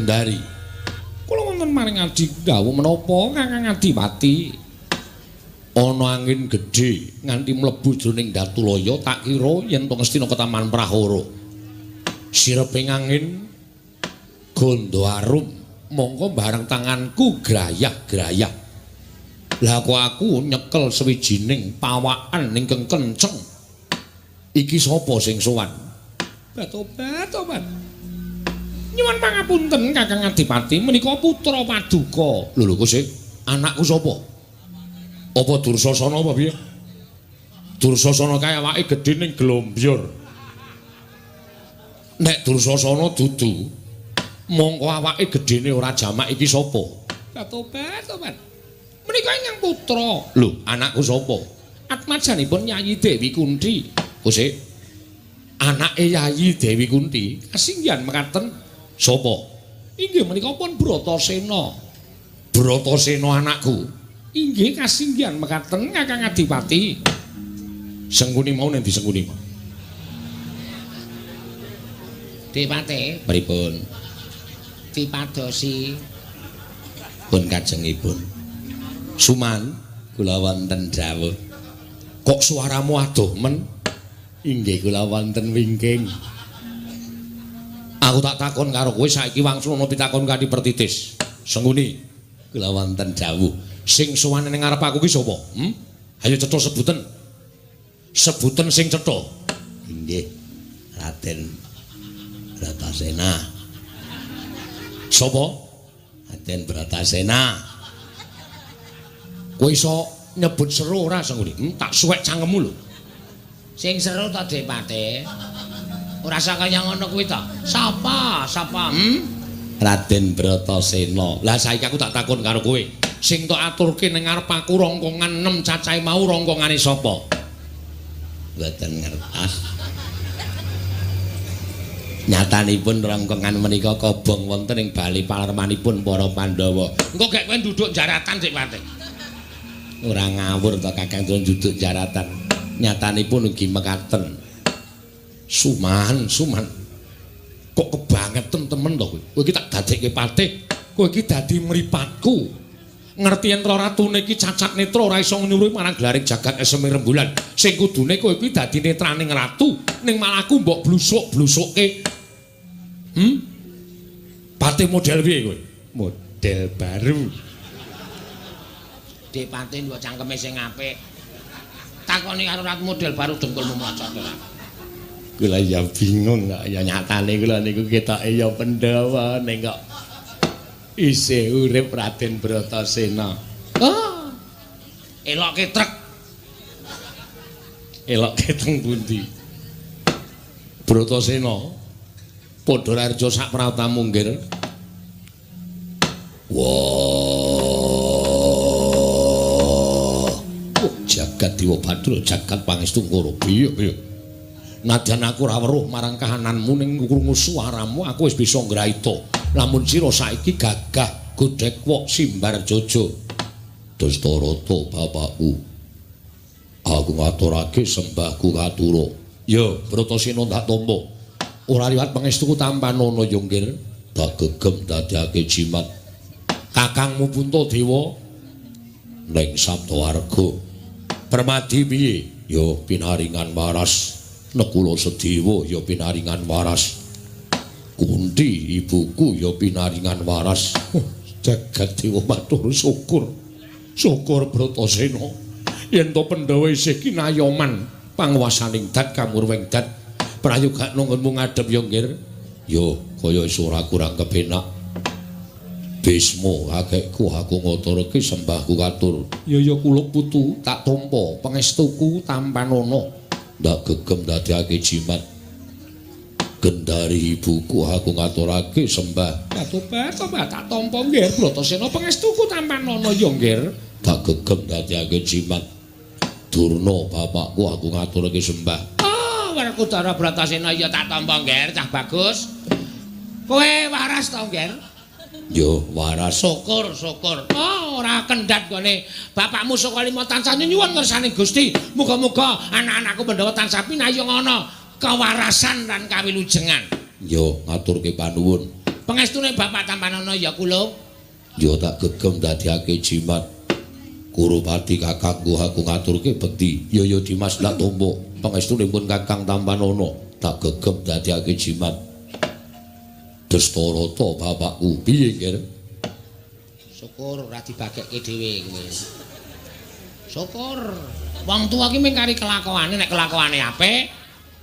Gendari. Kula wonten maring adi dawuh menapa Kakang Adipati? Ana angin gedhe nganti mlebu jroning Datulaya, tak kira yen to Ngastina ketaman prahara. Sireping angin gandha arum mongko bareng tanganku grayah-grayah. Lah kok aku nyekel sewijining pawakan ingkang kenceng. Iki sapa sing sowan? Batobat-tobat. Nyuwun pangapunten Kakang Adipati, menika putra paduka. Lho lho kok sik, anakku sapa? Apa Dursasana apa piye? Dursasana kae awake gedhe ning glombyur. Nek Dursasana dudu, mongko awake gedhene ora jamak iki sapa? Batobat-tobat. Menika ingkang putra. Lho, anakku sapa? Atmajanipun Yayi Dewi Kunti. Kok sik? Anake Yayi Dewi Kunti kasinggihan mekaten. Sapa? Inggih menika pun Bratasena. Bratasena anakku. Inggih kasinggihan mekaten Kakang Adipati. Sengkuni mau ning disengkuni. Dipate pripun? Dipadosi. Pun kajengipun. Suman, kula wonten dawuh. Kok suaramu adoh men? Inggih kula wonten wingking. Aku tak takon karo kowe saiki wangsulana pitakon kanthi pertitis. Sengkuni, kula wonten dawuh. Sing sowan ning ngarep aku ki sapa? Hmm? Ayo cetha sebuten. Sebuten sing cetha. Inggih. Raden Bratasena. Sapa? Raden Bratasena. Kowe iso nyebut seru ora Sengkuni? Tak suwek cangkemmu lho. Sing seru ta Depate? Ora usah kaya ngono kuwi ta. Sapa? Sapa? Hmm? Raden Bratasena. Lah saiki aku tak takon karo kowe. Sing tok aturke ning ngarep aku rongkongan 6 cacahe mau rongkongane sapa? Mboten ngertos. Nyatanipun rongkongan menika kobong wonten ing bali palermanipun para Pandhawa. Engko gek kowe nduduk jaratan sik Pate. Ora ngawur to Kakang nduduk jaratan. Nyatanipun ugi mekaten. Suman, Suman. Kok kebangetan temen to kowe? Kowe iki tak dadekke patih. Kowe iki dadi mripatku. Ngerti yen ratune iki cacat netra ora iso nyuruhi marang glaring jagat eseme rembulan. Sing kudune kowe iki dadi netraning ratu, ning malah aku mbok blusuk-blusukke. Hmm? Patih model piye kowe? Model baru. Dipate mbok cangkeme sing apik. Takoni karo ratu model baru dengkulmu mlocot ora. Kula ya bingung kok ya nyatane kula niku ketoke ya Pandhawa ning kok isih urip Raden Bratasena. Ah. Elokke trek. Elokke teng pundi? Bratasena padha rarja sak pratamu nggir. Wah. Jagat Dewa Bathara, jagat pangestu Kura. Piye piye? Nadyan aku ora weruh marang kahananmu ning krungu suaramu aku wis bisa ngraita. Lamun sira saiki gagah godhek wok simbar jojo. Dastarata bapakku. Aku ngaturake sembahku katura. Ya, Bratasena tak tampa. Ora liwat pangestuku tampanana ya nggir. Tak gegem dadekake jimat. Kakangmu Puntadewa ning Saptawarga. Permadi piye? Ya pinaringan waras. Nekula Sedewa ya pinaringan waras. Kunti ibuku ya pinaringan waras. Jagat Dewa matur syukur. Syukur Bratasena. Yen to Pandhawa isih kinayoman panguwasaning dat kamurweng dat. Prayogakno nggonmu ngadhep ya nggir. Ya kaya iso ora kurang kepenak. Bisma kakekku aku ngaturake sembahku katur. Ya ya kuluk putu tak tampa pangestuku tampanana. Ndak gegem dadekake jimat. Gendari ibuku aku ngaturake sembah. Tobat tobat tak tampa nggih Bratasena pangestuku tampanana ya nggih. Tak gegem dadekake jimat. Durna bapakku aku ngaturake sembah. Oh, Werkudara Bratasena ya tak tampa nggih cah bagus. Kowe waras to nggih? Yo waras. Syukur syukur. Oh, ora kendhat gone bapakmu saka lima tansah nyuwun ngersane Gusti. Muga-muga anak-anakku Pandhawa tansah pinayung ana kewarasan lan kawilujengan. Yo ngaturke panuwun. Pengestune Bapak Tampanana ya kula. Ya tak gegem dadiake jimat. Kurupati kakangku aku ngaturke bekti. Ya ya Dimas tak tampa. Pengestune pun Kakang Tampanana tak gegem dadiake jimat. Dastarata bapakku piye, Ger? Syukur ora dibagekke dhewe kowe. Syukur. Wong tuwa ki mung kari kelakuane, nek kelakuane apik,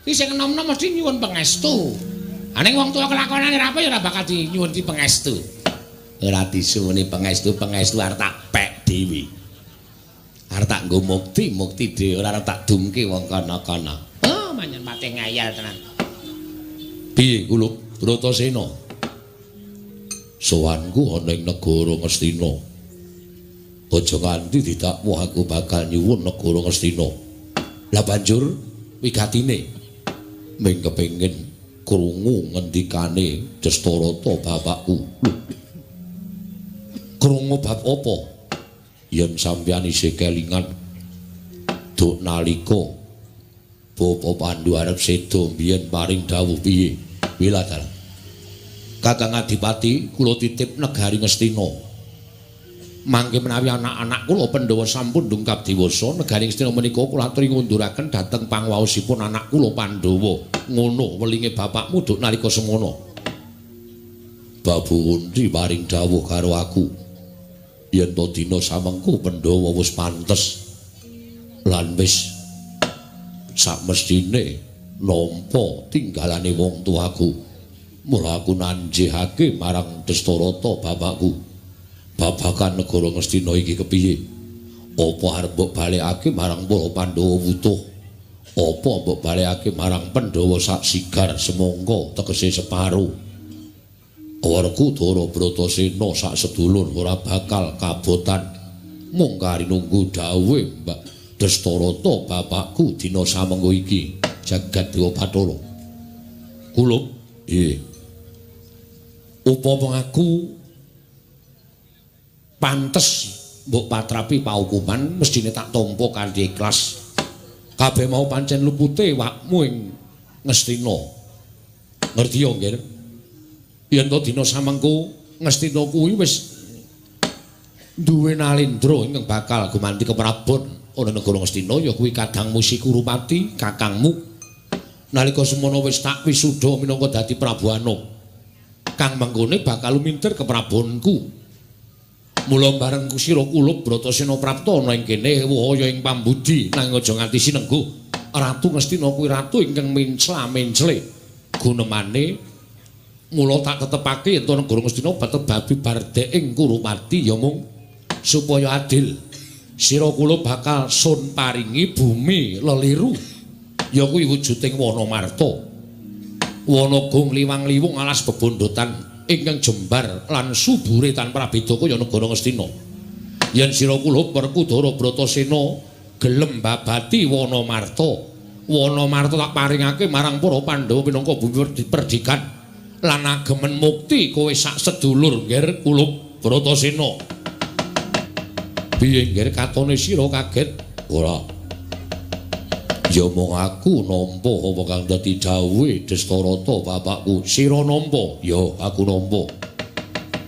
ki sing enom-enom mesti nyuwun pangestu. Ha ning wong tuwa kelakuane ora apik ya ora bakal dinyuwun pangestu. Ora disuwuni pangestu, pangestu arep tak pek dhewe. Arep tak nggo mukti, mukti dhewe ora arep tak dumke wong kana-kana. Oh, manyen mate ngayal tenan. Piye kula Bratasena? Sowanku ana ing negara Ngastina. Aja nganti didakwa aku bakal nyuwun negara Ngastina. Lah banjur wigatine ming kepengin krungu ngendikane Dastarata bapakku. Krungu bab apa? Yen sampeyan isih kelingan duk nalika Bapa Pandu arep seda mbiyen paring dawuh piye? Wiladal. Kakang Adipati kula titip negari Ngastina. Mangke menawi anak-anak kula Pandhawa sampun dungkap dewasa, negari Ngastina menika kula aturi ngunduraken dhateng pangwaosipun anak kula Pandhawa. Ngono welinge bapakmu duk nalika semono. Babu Kunti paring dawuh karo aku. Yen to dina samengku Pandhawa wis pantes lan wis sakmestine nampa tinggalane wong tuaku. Mula aku nanjihake marang Dastarata bapakku. Babagan negara Ngastina iki kepiye? Apa arep mbok balekake marang para Pandhawa wutuh? Apa mbok balekake marang Pandhawa sak sigar semangka tegese separo? Werkudara Bratasena sak sedulur ora bakal kabotan. Mung kari nunggu dawuhe Mbak Dastarata bapakku dina samengko iki. Jagat Dewa Bathara. Kulup, nggih. Upama aku pantes mbok patrapi paukuman mestine tak tampa kanthi ikhlas. Kabeh mau pancen lupute wakmu ing Ngastina. Ngerti ya, Nggir? Yen to dina samengko Ngastina kuwi wis duwe nalendra ingkang bakal gumanti keprabon ana negara Ngastina ya kuwi kadangmu Si Kurupati, kakangmu. Nalika semono wis tak wisuda minangka dadi Prabu Anom. Kang mengkone bakal lumintir keprabonku. Mula bareng sira kulup Bratasena prapta ana ing kene wahaya ing pambudi nanging aja nganti sinengguh. Ratu Ngastina kuwi ratu ingkang mencla-mencle gunemane. Mula tak tetepake yen to negara Ngastina tetep babi bardek Kurupati ya mung supaya adil. Sira kula bakal sun paringi bumi leliru ya kuwi wujuding wana marta. Wana gung liwang-liwung alas bebondotan ingkang jembar lan subure tanpa prabeda kaya negara Ngastina. Yen sira kula Werkudara Bratasena gelem babati wana marta, wana marta tak paringake marang para Pandhawa minangka bumi perdikan lan agemen mukti kowe sak sedulur Ngger Kulup Bratasena. Piye Ngger katone sira kaget? Ora. Ya mung aku nampa apa kang dadi dawuhe Dastarata bapakku. Sira nampa? Ya aku nampa.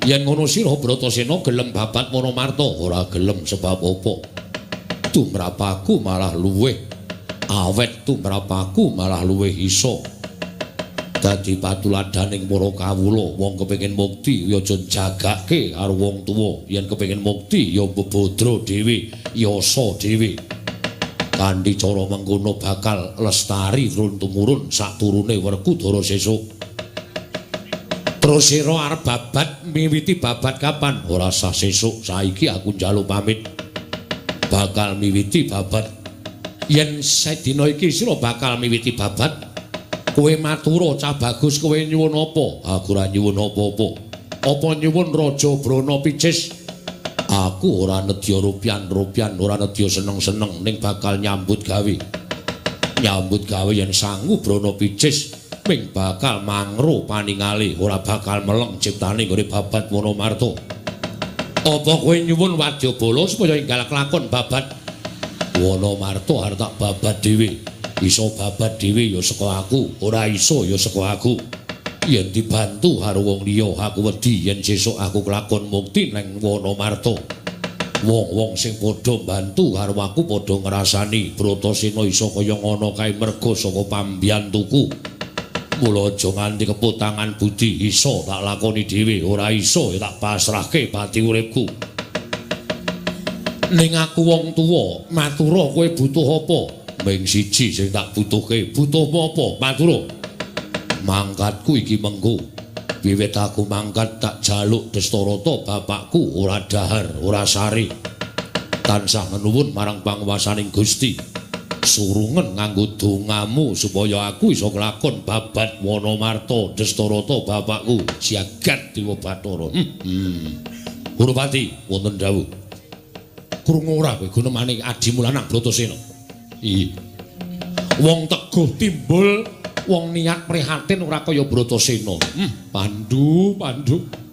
Yen ngono sira Bratasena gelem babat wana marta? Ora gelem sebab apa? Tumrapaku malah luwih awet, tumrapaku malah luwih iso dadi patuladaning para kawula. Wong kepengin mukti ya aja jagake karo wong tuwa. Yen kepengin mukti ya bebodro dhewe, yasa dhewe. Kanthi cara mengkono bakal lestari turun tumurun saturune Werkudara sesuk. Terus sira arep babat miwiti babat kapan? Ora sah sesuk, saiki aku njaluk pamit. Bakal miwiti babat. Yen sedina iki sira bakal miwiti babat, kowe matura cah bagus, kowe nyuwun apa? Aku ora nyuwun apa-apa. Apa nyuwun Raja Brana Picis? Aku ora nedya rupian-rupian, ora nedya seneng-seneng, ning bakal nyambut gawe. Nyambut gawe yen sangu Brana Picis ming bakal mangro paningale, ora bakal meleng ciptane nggone babat wana marta. Apa kowe nyuwun wadyabala supaya enggal kelakon babat wana marta arep tak babat dhewe? Iso babat dhewe ya saka aku, ora iso ya saka aku. Yen dibantu karo wong liya aku wedi yen sesuk aku kelakon mukti neng Wanamarta. Wong-wong sing padha mbantu karo aku padha ngrasani Bratasena iso kaya ngono kae merga saka pambiyantuku. Mula aja nganti keputangan budi, iso tak lakoni dhewe, ora iso ya tak pasrahke pati uripku. Ning aku wong tuwa, matura kowe butuh apa? Ming siji sing tak butuhke, butuhmu apa? Matura. Mangkatku iki mengko. Wiwit aku mangkat tak jaluk Destarata bapakku ora dahar, ora sare. Tansah ngenuwun marang panguwasaning Gusti. Surungen nganggo dongamu supaya aku iso nglakon babat Wanamarta Destarata bapakku Jagat Dewa Bathara. Kurupati wonten dawuh. Krungu ora kowe gunemane adimu lanang Bratasena? Iya. Wong teguh timbul, wong niat prihatin ora kaya Bratasena. Pandu, Pandu.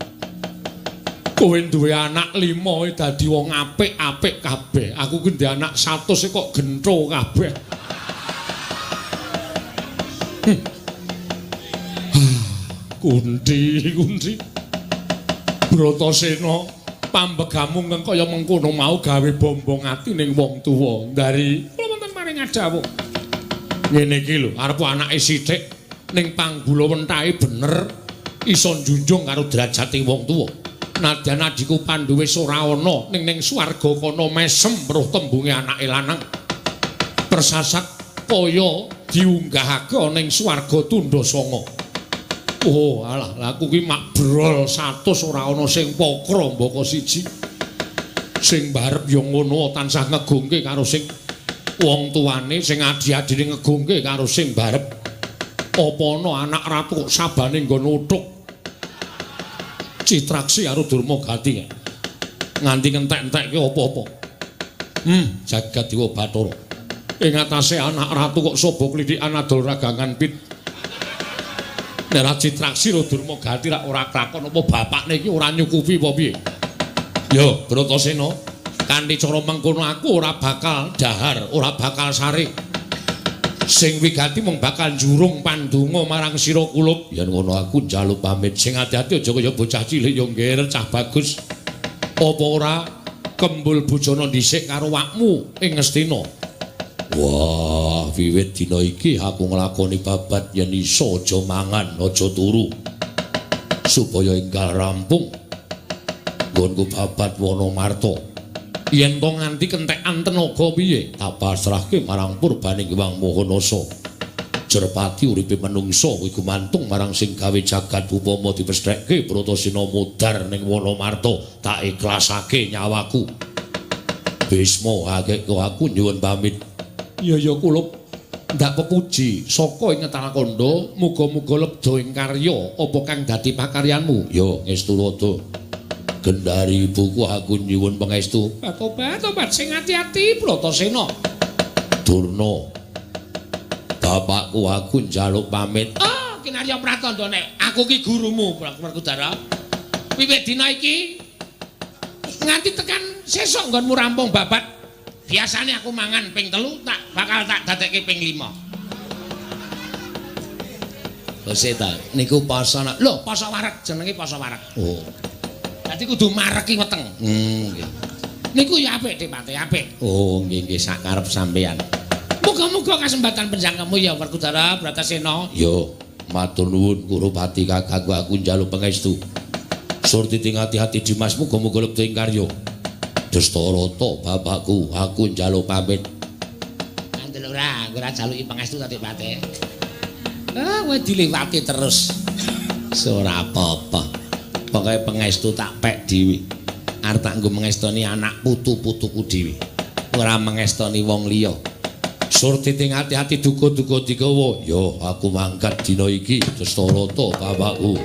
Kowe duwe anak 5 dadi wong apik-apik kabeh. Aku ki ndek anak 100 kok gentho kabeh. Kunti, kunti. Bratasena, pambegamu ngeng kaya mengkono mau gawe bombong ati ning wong tuwa. Dari kula wonten maring dawuh. Ngene iki lho, arep anake sithik ning panggula wentahe bener iso njunjung karo derajate wong tuwa. Nadyan adhiku Pandu wis ora ana ning ning swarga kono mesem weruh tembunge anake lanang. Persasat kaya diunggahake ning swarga tundha sanga. Oh, alah, lah aku ki mak brol 100 ora ana sing pokro mbaka siji. Sing barep ya ngono tansah ngegungke karo sing wong tuane, sing adi-adine ngegungke karo sing barep. Apa ana anak ratu kok sabane nggon uthuk. Citraksi karo Durmagati nganti ngentek-entekke apa-apa. Jagat Dewa Bathara. Ing atase anak ratu kok sobo klithikan adol ragangan pit. Nek ra Citraksi karo Durmagati rak ora klakon apa bapakne iki ora nyukupi apa piye? Yo, Bratasena, kanthi cara mengkono aku ora bakal dahar, ora bakal sare. Sing wigati mung bakal njurung pandonga marang sira kulup. Yen ngono aku njaluk pamit. Sing ati-ati aja kaya bocah cilik ya ngger cah bagus. Apa ora kembul bojone dhisik karo wakmu ing Ngastina? Wah, wiwit dina iki aku nglakoni babat yen iso aja mangan, aja turu. Supaya enggal rampung nggonku babat Wanamarta. Yen to nganti kentekan tenaga piye, tak pasrahke marang purbaning Hyang Maha Nasa. Jerpati uripe menungsa kuwi gumantung marang sing gawe jagat. Upama dipesthekke Bratasena mudhar ning Wanamarta, tak ikhlasake nyawaku. Bisma akeh aku nyuwun pamit. Iya ya kulup, ndak pepuji saka ing Ngetalakandha, muga-muga lebda ing karya apa kang dadi pakaryanmu. Ya ngestu rada. Gendari ibuku aku nyuwun pangestu. Tobat, sing ati-ati Bratasena. Durna, bapakku aku njaluk pamit. Ah, kinarya pratandha nek aku ki gurumu Werkudara. Wiwit dina iki nganti tekan sesuk nggonmu rampung babat. Biasane aku mangan ping 3 tak bakal tak dadekke ping 5. Lho seta niku poso. Lho, poso wareg jenenge poso wareg. Oh. Dadi kudu mareki weteng. Nggih. Niku ya apik Dipate, apik. Oh, nggih nggih sak karep sampeyan. Muga-muga kasempatan penjangkemu ya Werkudara Bratasena. Yo, matur nuwun Kurupati kakangku aku njaluk pangestu. Surti ting ati-ati Dimas muga-muga lebda ing karya. Destarata bapakku aku njaluk pamit. Kandel ora, aku ora jaluki pangestu ta Dipate. Ah, kowe dilewati terus. Ora apa-apa. Pokoke pangestu tak pek dhewe. Arep tak nggo mengestoni anak putu-putuku dhewe. Ora mengestoni wong liya. Surti ting ati-ati duga-duga digawa. Yo, aku mangkat dina iki Destarata bapakku.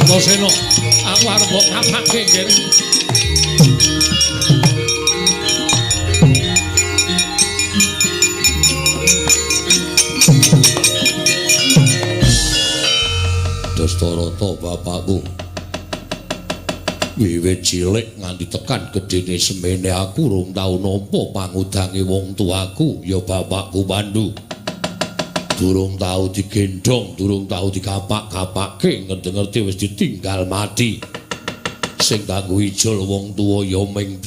Bratasena. Aku arep mbok kapake nggih. Dastarata bapakku. Wiwit cilik nganti tekan gedene semene aku rung tau nampa pangudange wong tuaku ya bapakku Pandu. Durung tau digendhong, durung tau dikapak-kapake, ngerti-ngerti wis ditinggal mati. Sing kanggo ijol wong tuwa ya ming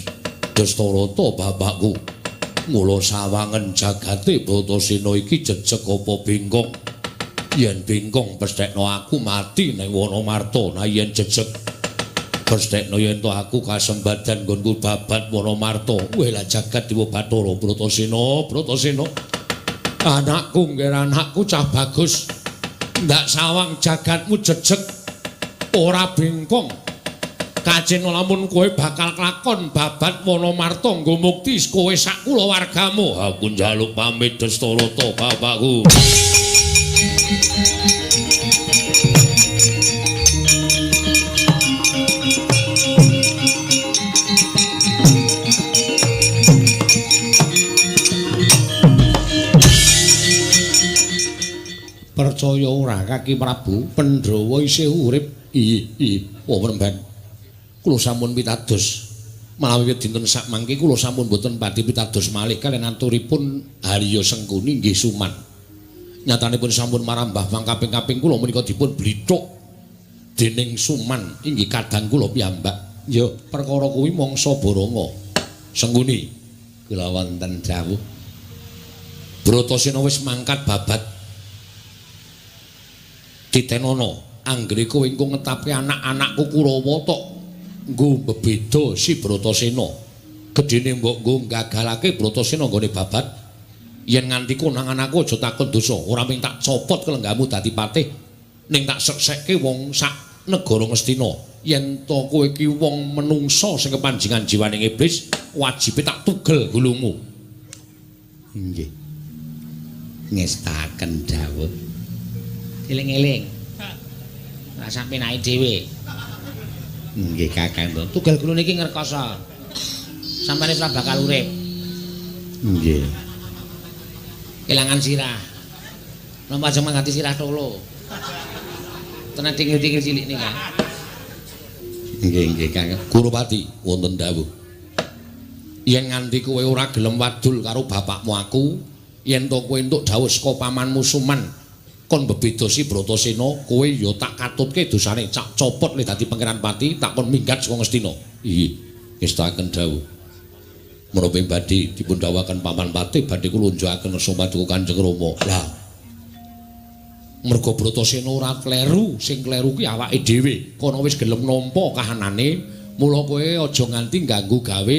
Dastarata bapakku. Mula sawangen jagate Bratasena iki jejeg apa bengkong. Yen bengkong pesthekno aku mati ning Wanamarta, nah yen jejeg pesthekno yen to aku kasembadan nggonku babat Wanamarta. Weh lah jagat Dewa Bathara Bratasena, Bratasena. Anakku nggih anakku cah bagus. Ndak sawang jagatmu jejeg ora bengkong. Kacena lamun kowe bakal klakon babat Wanamarta nggo mukti kowe sak kulawargamu. Aku njaluk pamit Dastarata bapakku. Percaya ora Kaki Prabu, Pandhawa isih urip. Iya, oh mremban. Kula sampun pitados. Menawi dinten sakmangke kula sampun boten badhe pitados malih kaliyan aturipun Harya Sengkuni nggih Suman. Nyatanipun sampun marambah mangkaping-kaping kula menika dipun blithuk dening Suman inggih kadang kula piyambak. Ya perkara kuwi mangsa boranga. Sengkuni kula wonten dawuh. Bratasena wis mangkat babat. Titenono anggere kowe engko ngetapi anak-anakku Kurawa tok nggo bebeda si Bratasena. Gedene mbok nggo gagalake Bratasena nggone babat. Yen nganti konangan aku aja takon dosa, ora mung tak copot kelenggamu dadi patih, ning tak seksekke wong sak negara Ngastina. Yen to kowe iki wong menungsa sing kepanjingan jiwaning iblis, wajibe tak tugel gulumu. Nggih. Ngestaken dawuh. Eling-eling. Ora sampe naik dhewe. Nggih Kakang. Tugel gulune iki ngrekoso. Sampane ora bakal urip. Nggih. Kelangan sirah. Napa aja mangati sirah tolo. Tenan tingil-tingil cilik nika. Nggih nggih Kakang. Kurupati wonten dawuh. Yen nganti kowe ora gelem wadul karo bapakmu aku, yen to kowe entuk dawuh saka pamanmu Suman kon bebeda si Bratasena, kowe ya tak katutke dosane, cak copot le dadi Pangeran Pati, tak kon minggat saka Ngastina. Iya, ngestaken dawuh. Menapa badhe dipun dawuhaken Paman Patih badhe kula unjukaken ngersa paduka Kanjeng Rama. Lah, merga Bratasena ora kleru, sing kleru ki awake dhewe. Kono wis gelem nampa kahanane, mula kowe aja nganti ganggu gawe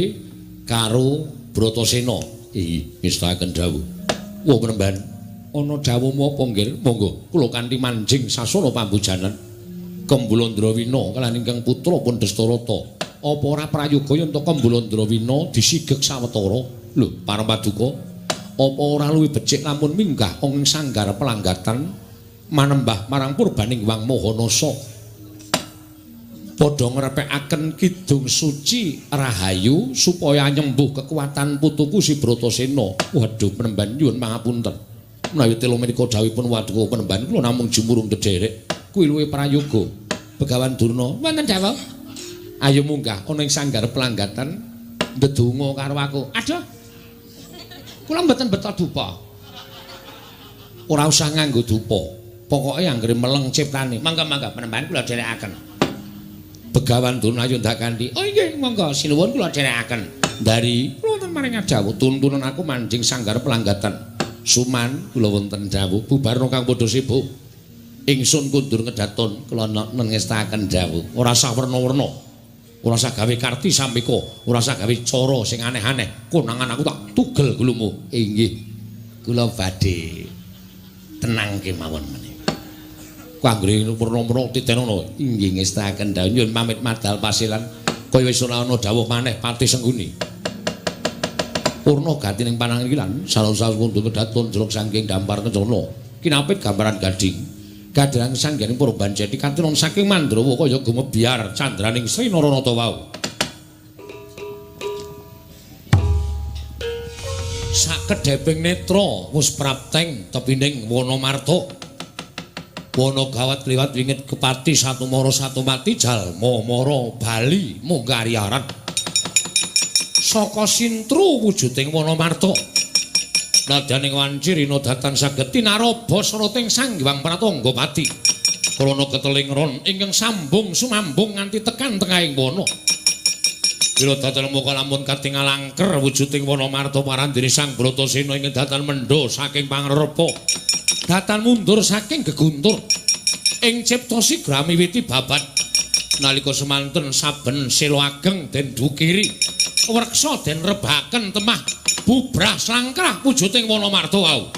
karo Bratasena. Iya, ngestaken dawuh. Wah, Premban, ana dawuhmu apa nggih? Monggo kula kanthi manjing sasana pambujanan Kembulandrawina kaliyan ingkang putra pun Dastarata. Apa ora prayoga yen to Kembulandrawina disigeg sawetara? Lho, para paduka, apa ora luwih becik lamun minggah ing sanggar pelanggatan manembah marang purbaning Hyang Mahanasa? Padha ngrepekaken kidung suci rahayu supaya nyembuh kekuatan putuku si Bratasena. Waduh, Premban nyuwun pangapunten. Menawi telo menika dawuhipun waduka Premban kula namung jumurung dedherek. Kuwi luwih prayoga. Begawan Durna, wonten dawuh. Ayo munggah ana ing sanggar pelanggatan ndedonga karo aku. Aduh. Kula mboten beto dupa. Ora usah nganggo dupa. Pokoke anggere meleng ciptane. Mangga-mangga Premban kula dherekaken. Begawan Durna ayo ndak kanthi. Oh nggih, monggo sinuwun kula dherekaken. Dari kula wonten maring dawuh tuntunan aku manjing sanggar pelanggatan. Suman kula wonten dawuh bubarna kang padha sibuk. Ingsun kundur ngedaton kula ngestaken dawuh. Ora usah werna-werna. Ora usah gawe karti samika, ora usah gawe cara sing aneh-aneh. Konangan aku tak tugel gulumu. Inggih. Kula badhe tenang kemawon menika. Kanggere werna-werna titenono. Inggih ngestaken dawuh nyuwun pamit madal pasilan. Kaya wis ora ana dawuh maneh Patih Sengguni. Purna gati ning panangilan salon-salon kundur kedaton jelok saking dampar kencana. Kinapit gambaran gading. Kadang sangganing Purbanjati katunan saking Mandrawa kaya gumebyar candraning Sri Naranata wau. Sakedheping netra wis prapteng tepining wana marta. Wana gawat kliwat wingit kepati satumara satumati jalma mara bali munggah ariaran. Saka sintru wujuding wana marta. Nadyaning wanci rina datan saged tinaraba srating Sang Hyang Pratangga Pati. Krana keteling ron ingkang sambung sumambung nganti tekan tengahing wana. Kira datan muka lamun katingal angker wujuding wana marta parandene Sang Bratasena ingkang datan mendha saking pangrepa. Datan mundur saking geguntur. Ing cipta sigra miwiti babat. Nalika semanten saben sela ageng den dukiri. Wreksa den rebaken temah bubrah slangkrah wujuding wana marta wau.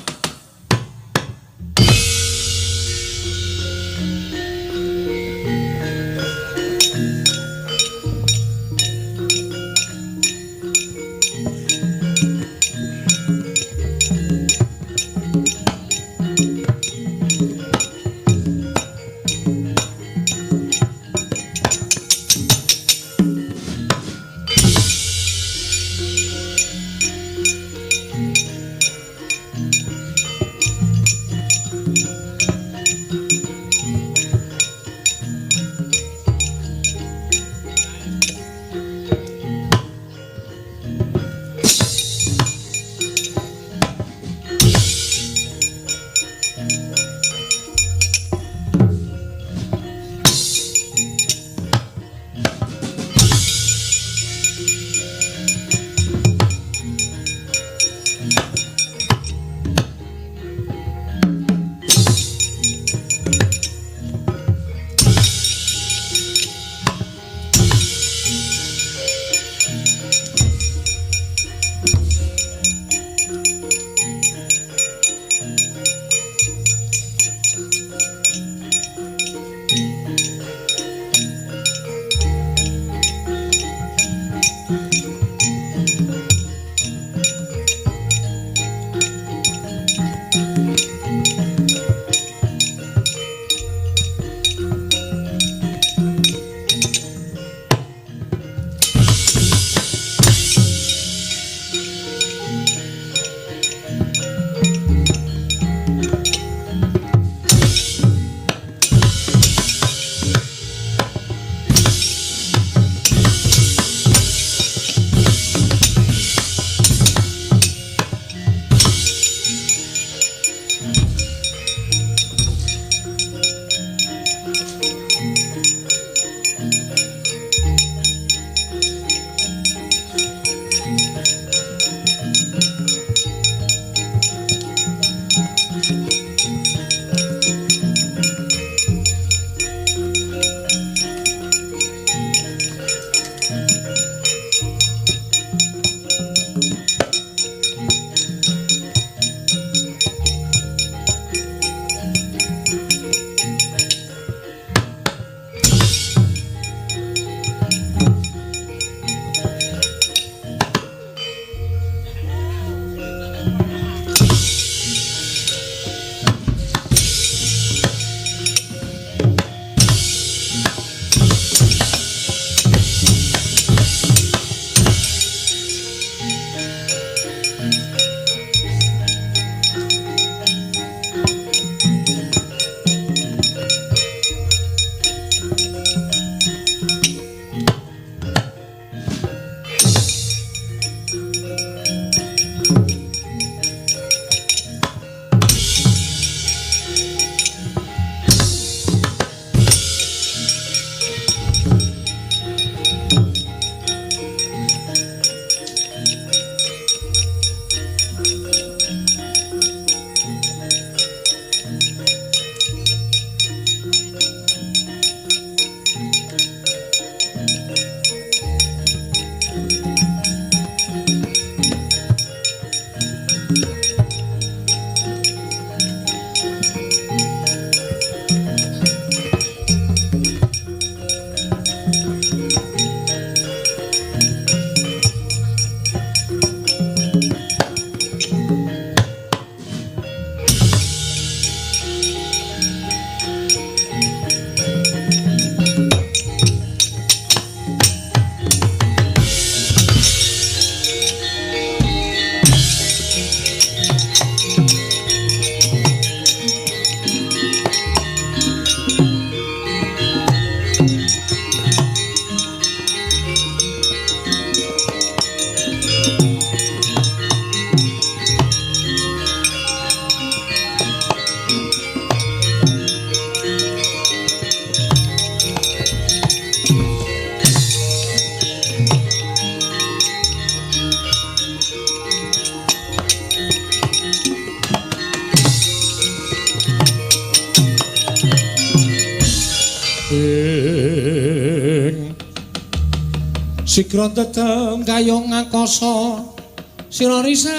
Sigra tetem kayong ngakasa sira risang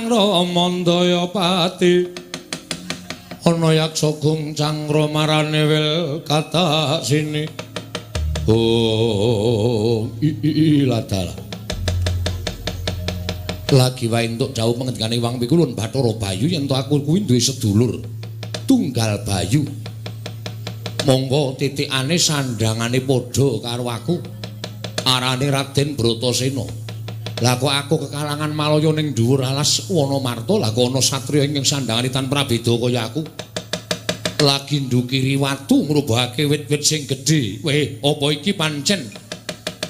Ramandayapati. Ana yaksa guncang marane wil katak sini. Oh, i ladala. Lagi wae entuk dawuh pengendikane Hyang Pikulun Bathara Bayu yen to aku kuwi duwe sedulur tunggal Bayu. Monggo titikane sandhangane padha karo aku. Arane Raden Bratasena. Lah kok aku kekalangan Malaya ning dhuwur alas Wanamarta, lah kok ana satriya ingkang sandhangane tan prabeda kaya aku. Lagi ndukiri watu ngrubahake wit-wit sing gedhe. Weh, apa iki pancen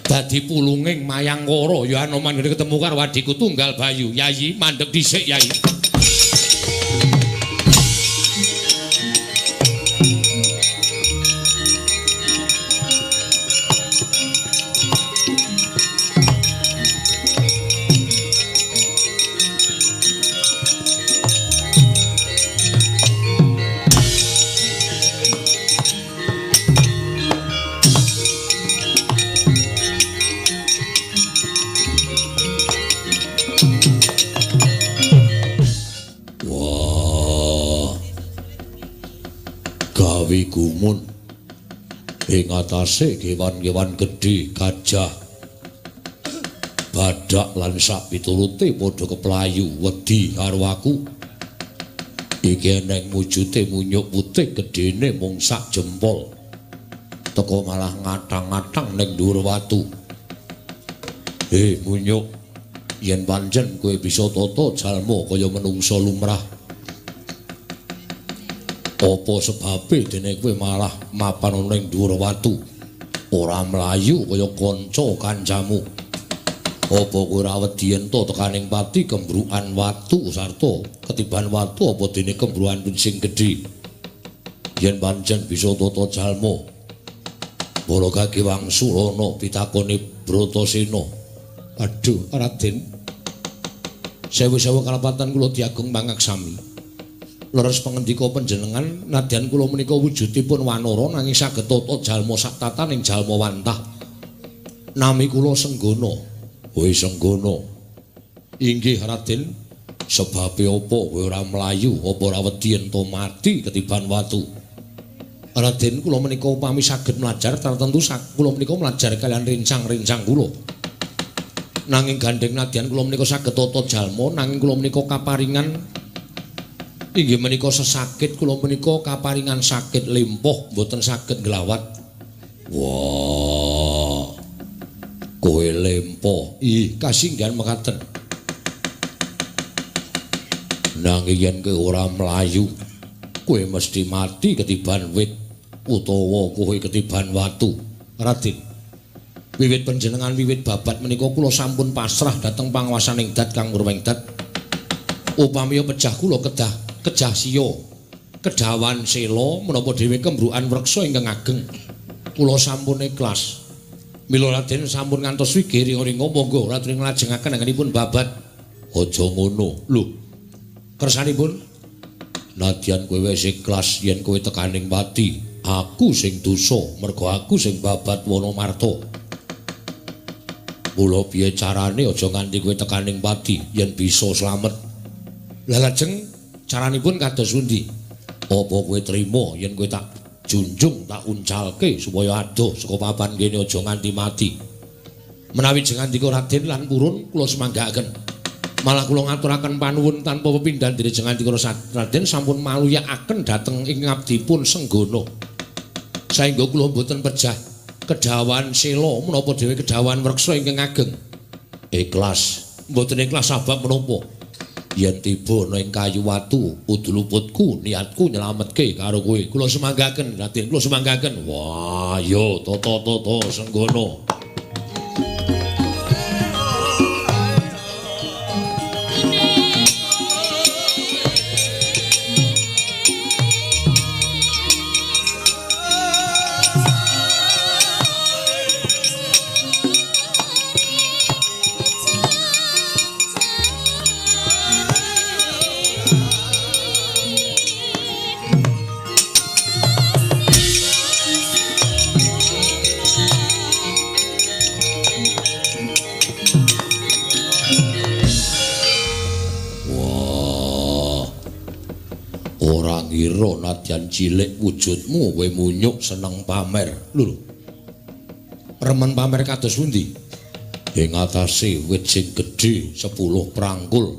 dadi pulunging Mayangkara? Ya Anoman ketemu karo adhiku tunggal Bayu. Yayi, mandeg dhisik Yayi. Gumun ing atase kewan-kewan gedhe, gajah, badak lan sak piturute padha keplayu wedi karo aku. Iki eneng wujute munyuk putih gedene mung sak jempol. Teko malah ngatang-ngatang ning dhuwur watu. Munyuk, yen pancen kowe bisa tata jalma kaya menungsa lumrah, apa sebabe dene kowe malah mapan ana ning dhuwur watu, ora mlayu kaya kanca kancamu? Apa kowe ora wedi yen to tekaning pati kembrukan watu sarta ketiban watu apa dene kembrukan sing gedhe? Yen pancen bisa tata jalma, bala kaki wangsulana pitakone Bratasena. Aduh, Raden, sewu-sewu kalapatan kula diagung pangaksami. Leres pangendika panjenengan, nadyan kula menika wujudipun wanara nanging saged tata jalma sak tataning jalma wantah. Nami kula Senggana. Kowe Senggana? Inggih Raden. Sebabe apa kowe ora mlayu, apa ora wedi yen to mati ketiban watu? Raden, kula menika upami saged mlajar tartemtu kula menika mlajar kaliyan rencang-rencang kula. Nanging gandheng nadyan kula menika saged tata jalma, nanging kula menika kaparingan inggih menika sesakit, kula menika kaparingan sakit limpuh, mboten saged nglawat. Wah, kowe lempoh. Ih, kasinggihan mekaten. Nanging yen kowe ora mlayu, kowe mesti mati ketiban wit utawa kowe ketiban watu. Raden, wiwit panjenengan wiwit babat menika kula sampun pasrah dhateng panguwasaning dat Kang Murwengdat. Upami pejah kula kedah kejah siya kedawan sela menapa dhewe kembrukan wreksa ingkang ageng. Kula sampun ikhlas. Mila Raden sampun ngantos wigih ringa-ringa, monggo Raden nglajengaken anggenipun babat. Aja ngono. Lho, kersanipun nadyan kowe wis ikhlas yen kowe tekaning pati, aku sing dosa mergo aku sing babat Wanamarta. Mula piye carane aja nganti kowe tekaning pati yen bisa slamet. Lah lajeng caranipun kados pundi? Apa kowe trima yen kowe tak junjung, tak uncalke supaya adoh saka papan kene aja nganti mati? Menawi jengandika Raden lan purun kula semanggaaken. Malah kula ngaturaken panuwun tanpa pepindhan dene jengandika Raden sampun maluyakaken dhateng ing ngabdipun Senggana. Saengga kula mboten pejah kedawan sela menapa dhewe kedawan wreksa ingkang ageng. Ikhlas, mboten ikhlas sebab menapa? Yen tiba ana ing kayu watu uduluputku niatku nyelametke karo kowe. Kula semanggaken Raden, kula semanggaken. Wah, yo tata-tata Senggana. Thank you. ngira nadyan cilik wujudmu kowe munyuk seneng pamer. Lho. Remen pamer kados pundi? Ing atase wit sing gedhe 10 prangkul.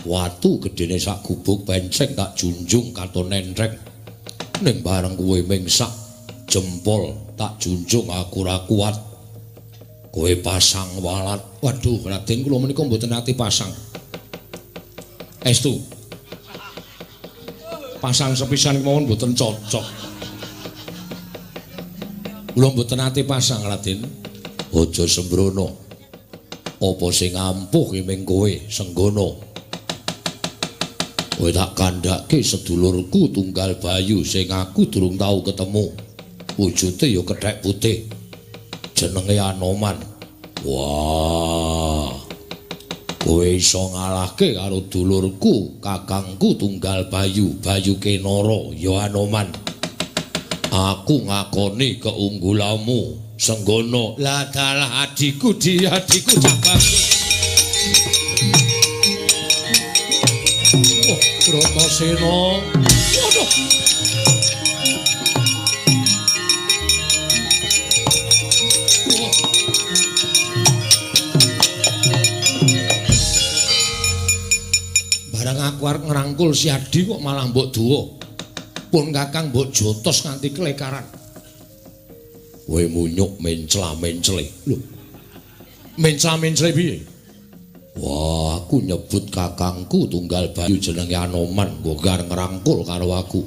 Watu gedene sak gubuk penceng tak junjung katon entreng. Ning bareng kowe ming sak jempol tak junjung aku ora kuat. Kowe pasang walat. Waduh, Raden kula menika mboten ati pasang. Estu. Pasang sepisan kemawon mboten cocok. Kula mboten ate pasang, Raden. Aja sembrono. Apa sing ampuh ki ming kowe, Senggana. Kowe tak kandhake sedulurku tunggal Bayu sing aku durung tau ketemu. Wujude ya kethek putih. Jenenge Anoman. Wah. Kowe iso ngalahke karo dulurku, kakangku tunggal Bayu, Bayu Kenara, ya Anoman. Aku ngakoni keunggulanmu, Senggana. Lah dalah adhiku, di adhiku jabaku. Oh, Bratasena. Waduh. Barang aku arep ngrangkul si Adi kok malah mbok duwa. Pun kakang mbok jotos nganti kelekaran. Kowe munyuk mencla-mencle. Lho. Mencla-mencle piye? Wah, aku nyebut kakangku tunggal Bayu jenenge Anoman, nggo ngrangkul karo aku.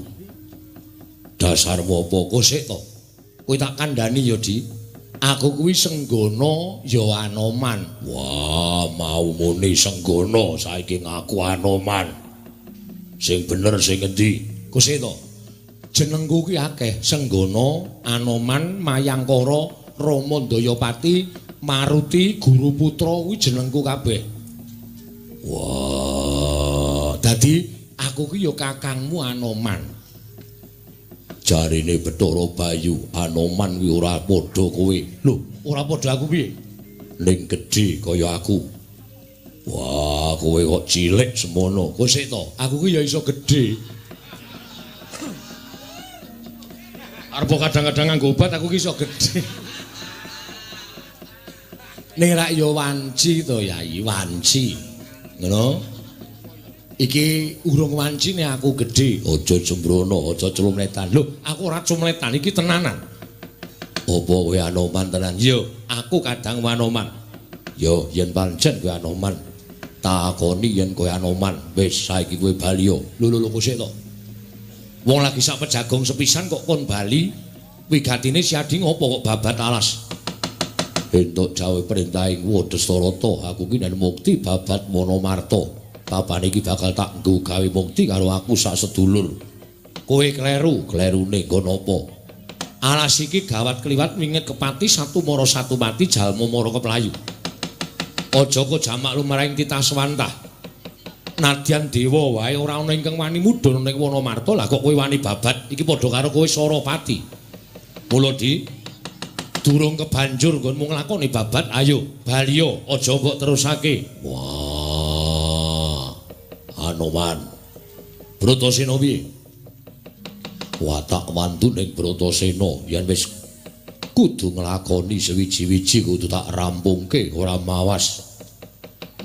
Dasarmu apa kok sik to? Kowe tak kandhani ya, Di. Aku kuwi Senggana ya Anoman. Wah, mau muni Senggana saiki ngaku Anoman. Sing bener sing endi? Kose to? Jenengku kuwi akeh, Senggana, Anoman, Mayangkara, Rama Ndayapati, Maruti, Guru Putra kuwi jenengku kabeh. Wah, dadi aku kuwi ya kakangmu Anoman. Jarine Bathara Bayu, Anoman kuwi ora padha kowe. Lho, ora padha aku piye? Ning gedhe kaya aku. Wah, kowe kok cilik semono. Kok sik to? Aku kuwi ya iso gedhe. Arep kadang-kadang nganggo obat aku ki iso gedhe. Ning rak ya wanci to, Yai, wanci. Ngono. Iki urung wancine aku gedhe. Aja sembrono, aja cumletan. Lho, aku ora cumletan, iki tenanan. Apa kowe Anoman tenan? Yo, aku kadang Anoman. Yo, yen pancen kowe Anoman, takoni yen kowe Anoman. Wis saiki kowe bali yo. Lho lho lho sik to. Wong lagi sak pejagong sepisan kok kon bali. Wigatine si Adi ngopo kok babat alas? Entuk jawe perintahing Wedhastarata, aku ki nen mukti babat Wonomarta. Papan iki bakal tak nggo gawe mukti karo aku sak sedulur. Kowe kleru, klerune nggon apa? Alas iki gawat kliwat winget kepati satu mara satu mati jalma mara keplayu. Aja kok jamak lumrahing titah swantah. Nadyan dewa wae ora ana ingkang wani mudhun ning Wonomarta, lah kok kowe wani babat iki padha karo kowe Sarapati. Mula Di durung kebanjur nggonmu nglakoni babat, ayo baliyo aja mbok terusake. Wah. Anoman. Bratasena piye? Watak mantu ning Bratasena yen wis kudu nglakoni sewiji-wiji kudu tak rampungke ora mawas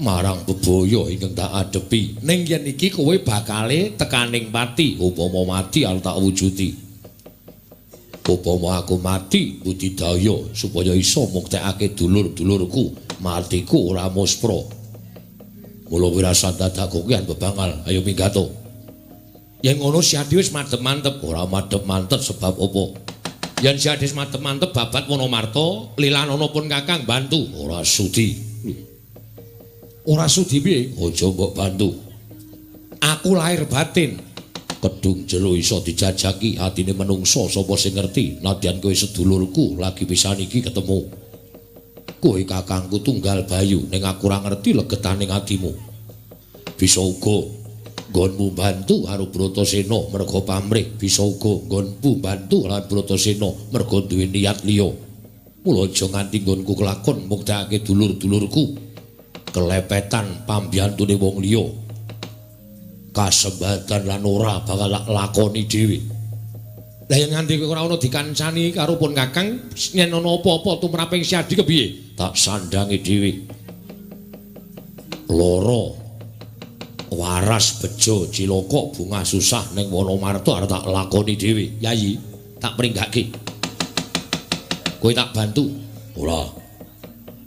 marang bebaya ingkang tak adepi. Ning yen iki kowe bakale tekaning pati, upama mati arep tak wujudi. Upama aku mati budidaya supaya iso muktekake dulur-dulurku, matiku ora muspra. Mula kowe rasa dadak kokian bebangal, ayo minggato. Yen ngono si Adi wis madhep mantep, ora madhep mantep sebab apa? Yen si Adi wis madhep mantep babat Wonomarta, lilanono pun kakang bantu, ora sudi. Ora sudi piye? Aja mbok bantu. Aku lahir batin. Kedung jero iso dijajaki atine menungso sapa sing ngerti. Nadyan kowe sedulurku lagi pisan iki ketemu. Kowe kakangku tunggal Bayu, ning aku ora ngerti legetaning atimu. Bisa uga nggonmu bantu karo Bratasena merga pamrih, bisa uga nggonmu bantu karo Bratasena merga duwe niat liya. Mula aja nganti nggonku kelakon muktekake dulur-dulurku kelepetan pambiyantune wong liya. Kasembatan lan ora bakal tak lakoni dhewe. Lah yen nganti kowe ora ana dikancani karo pun Kakang, yen ana apa-apa tumraping Siadi kepiye? Tak sandangi dhewe. Loro waras bejo cilaka bunga susah ning Wonomarta arep tak lakoni dhewe. Yayi, tak pringgake. Kowe tak bantu. Ora.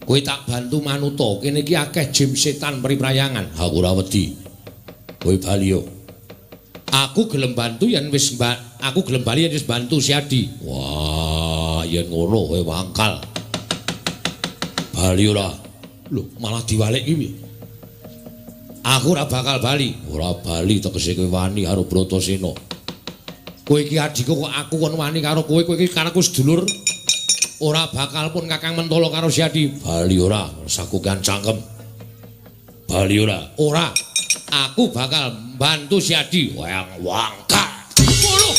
Kowe tak bantu manuta. Kene iki akeh jim setan priprayangan. Aku ora wedi. Kowe bali yo. Aku gelem bantu yen wis aku gelem bali yen wis bantu Siadi. Wah, yen ngono kowe wangkal. Bali ora. Lho, malah diwalik iki piye? Aku ora bakal bali. Ora bali tegese kowe wani karo Bratasena. Kowe iki adhiku kok aku kon wani karo kowe, kowe iki karo sedulur. Ora bakal pun Kakang mentolo karo Siadi. Bali ora, sakukan cangkem. Bali ora. Ora. Aku bakal bantu Siadi. Wang wangkal. Waduh.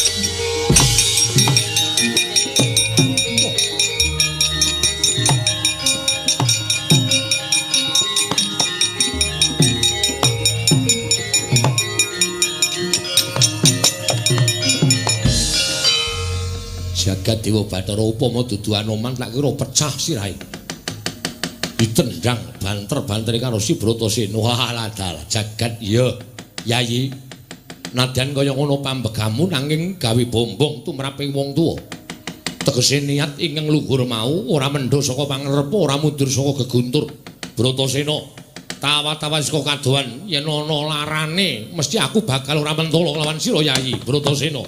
Jagat Dewa Bathara upama dudu Anoman tak kira pecah sirahe. Ditendang banter-bantere karo si Bratasena. Wah, dalah jagat iya. Yayi, nadyan kaya ngono pambegamu nanging gawe bombong tumraping wong tuwa. Tegese niat ingkang luhur mau ora mendho saka pangarepa, ora mundur saka geguntur. Bratasena, tawa-tawa saka kadohan yen ana larane mesti aku bakal ora mentolo lawan sira Yayi Bratasena.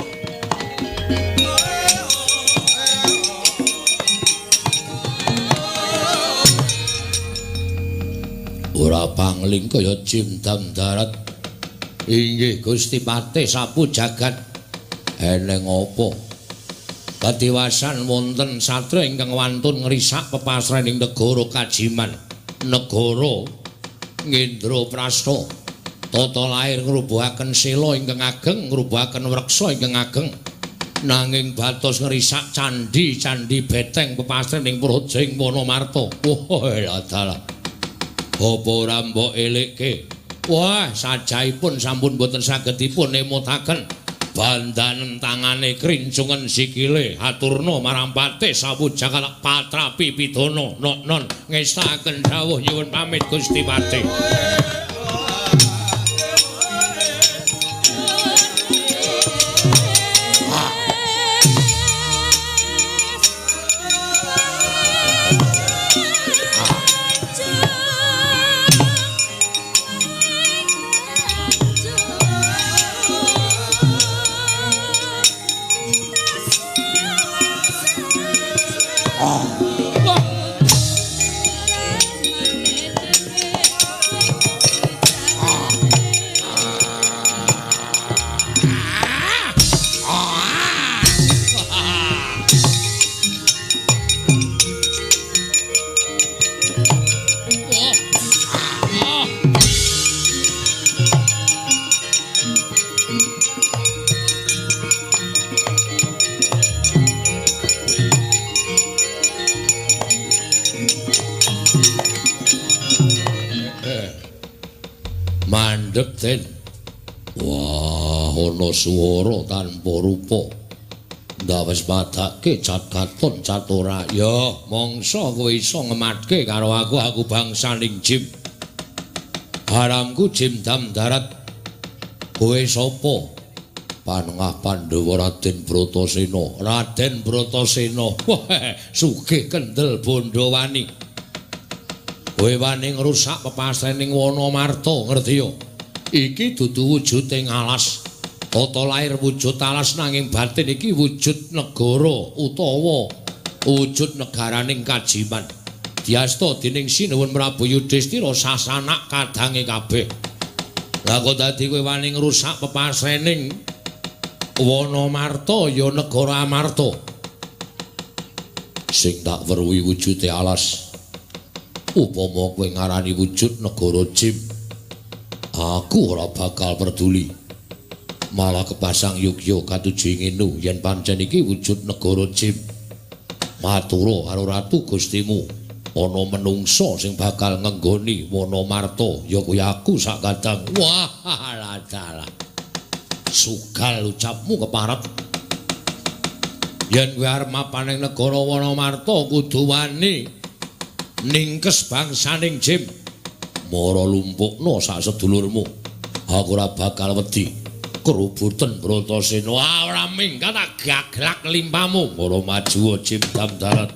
Ora pangling kaya jim dam darat. Inggih Gusti Patih sapu jagat. Eneng apa? Katiwasan wonten satria ingkang wantun ngrisak pepasraning negara Kajiman, negara Ngendraprasta. Tata lair ngrubuhaken sela ingkang ageng, ngrubuhaken wreksa ingkang ageng. Nanging batos ngrisak candhi-candhi beteng pepasraning praja ing Wonomarta. Wah, dalah. Apa ora mbok elekke? Wah, sajaipun sampun boten saged dipun emutaken. Bandanen tangane krincungen sikile, haturna marang Patih sapu jagat patrapi pidana. Nok-non ngestaken dawuh nyuwun pamit Gusti Patih. Mandek Den. Wah, ana swara tanpa rupa. Ndawes padake cat katon cat ora. Ya, mangsa kowe iso ngematke karo aku, aku bangsaning jim. Haramku jim dam darat. Kowe sapa? Panengah Pandhawa Raden Bratasena. Raden Bratasena. Wah, sugih kendel Bondowani. Kowe wani ngrusak pepasrening Wonomarta, ngerti ya? Iki dudu wujuding alas. Tata lair wujud alas nanging batin iki wujud negara utawa wujud negaraning Kajiman. Diasta dening Sinuwun Prabu Yudhistira sasanak kadange kabeh. Lah kok dadi kowe wani ngrusak pepasrening Wonomarta ya negara Amarta. Sing tak weruhi wujude alas. Upama kowe ngarani wujud negara Jim, aku ora bakal peduli. Malah kepasang yogya katuju inginu yen pancen iki wujud negara Jim. Matura karo Ratu Gustimu, ana menungsa sing bakal ngenggoni Wonomarta ya kuwi aku sak kadang. Wah, dalah. Sugal ucapmu keparet. Yen kowe arep mapan ing negara Wanamarta kudu wani ningkes bangsaning Jim. Mara lumpukna sak sedulurmu. Aku ora bakal wedi. Kerubuten Bratasena ora minggat tak gaglak limpamu. Mara maju Jim Damdarat.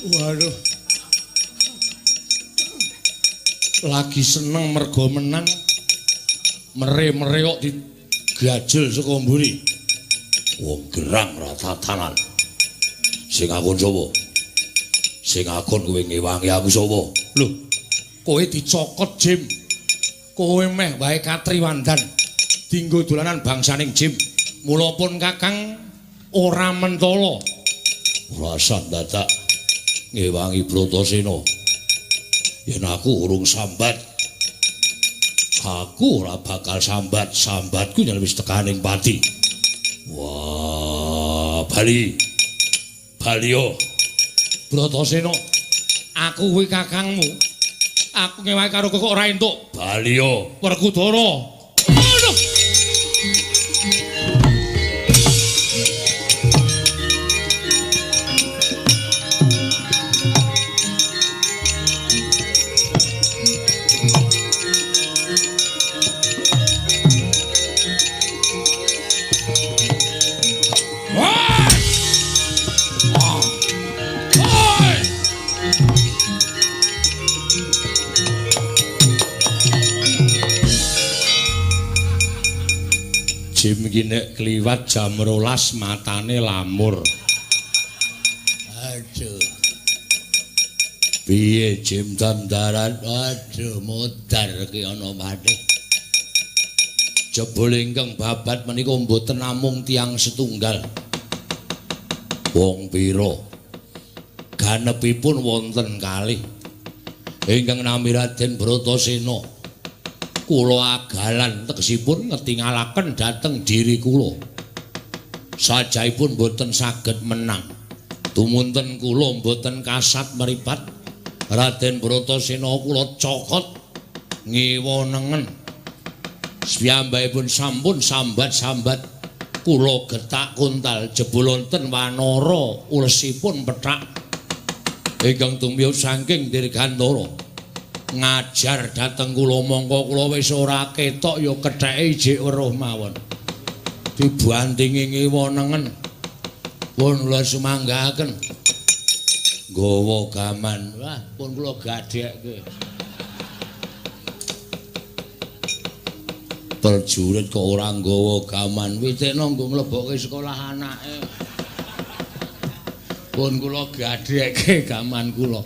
Waduh. Lagi seneng mergo menang. Mere-mere kok digajel saka mburi. Wong gerang ra tatanan. Sing akon sapa? Sing akon kowe ngewangi aku sapa? Lho, kowe dicokot Jim. Kowe meh wae katriwandan. Dinggo dolanan bangsaning Jim. Mula pun Kakang ora mentala. Ora usah dadak ngewangi Bratasena. Yen aku urung sambat, aku ora bakal sambat. Sambatku yen wis tekaning pati. Wah, bali. Baliyo. Bratasena, aku kuwi kakangmu. Aku ngewangi karo kowe kok ora entuk. Baliyo, Werkudara. Aduh. Jim iki nek kliwat jam 12 matane lamur. Aduh. Piye Jim dandaran? Aduh, modar ki ana maneh. Jebul ingkang babat menika mboten namung tiyang setunggal. Wong pira? Ganepipun wonten kalih. Ingkang nami Raden Bratasena. Kula agalan tegesipun ngetingalaken dhateng diri kula. Sajaipun mboten saged menang. Tumunten kula mboten kasat mripat. Raden Bratasena kula cokot ngiwa nengen. Piyambakipun sampun sambat-sambat kula getak kuntal jebul wonten wanara ulesipun pethak ingkang tumiyos saking Dirgantara ngajar dhateng kula mongko kula wis ora ketok ya ketheke ijik weruh mawon dibantingi ngiwa nengen pun kula sumanggaaken nggawa gaman wah pun kula gadhekke. Prajurit kok ora nggawa gaman witekno nggo mlebokke sekolah anake. Pun kula gadhekke gaman kula.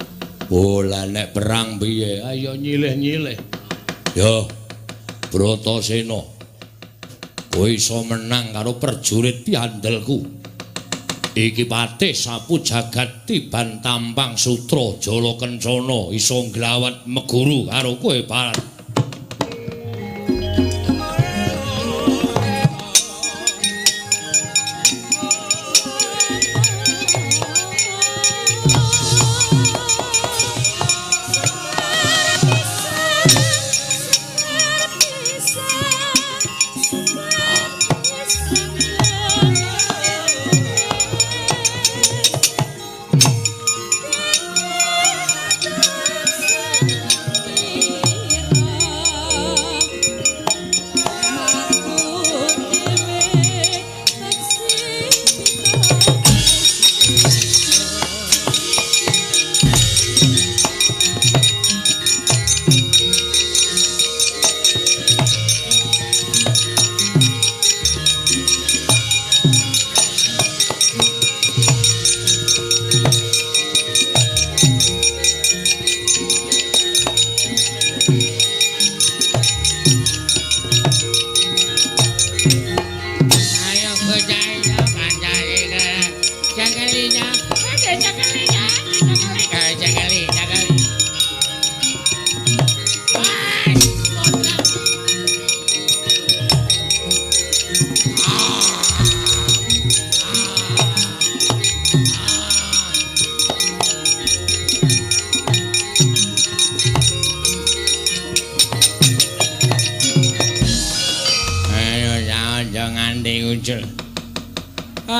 Oh lah nek perang piye? Ayo nyilih-nyilih. Yo Bratasena, kowe iso menang karo prajurit piandelku. Iki patih sapu jagat tiban tampang sutra jala kencana iso nglawat meguru karo kowe Barat.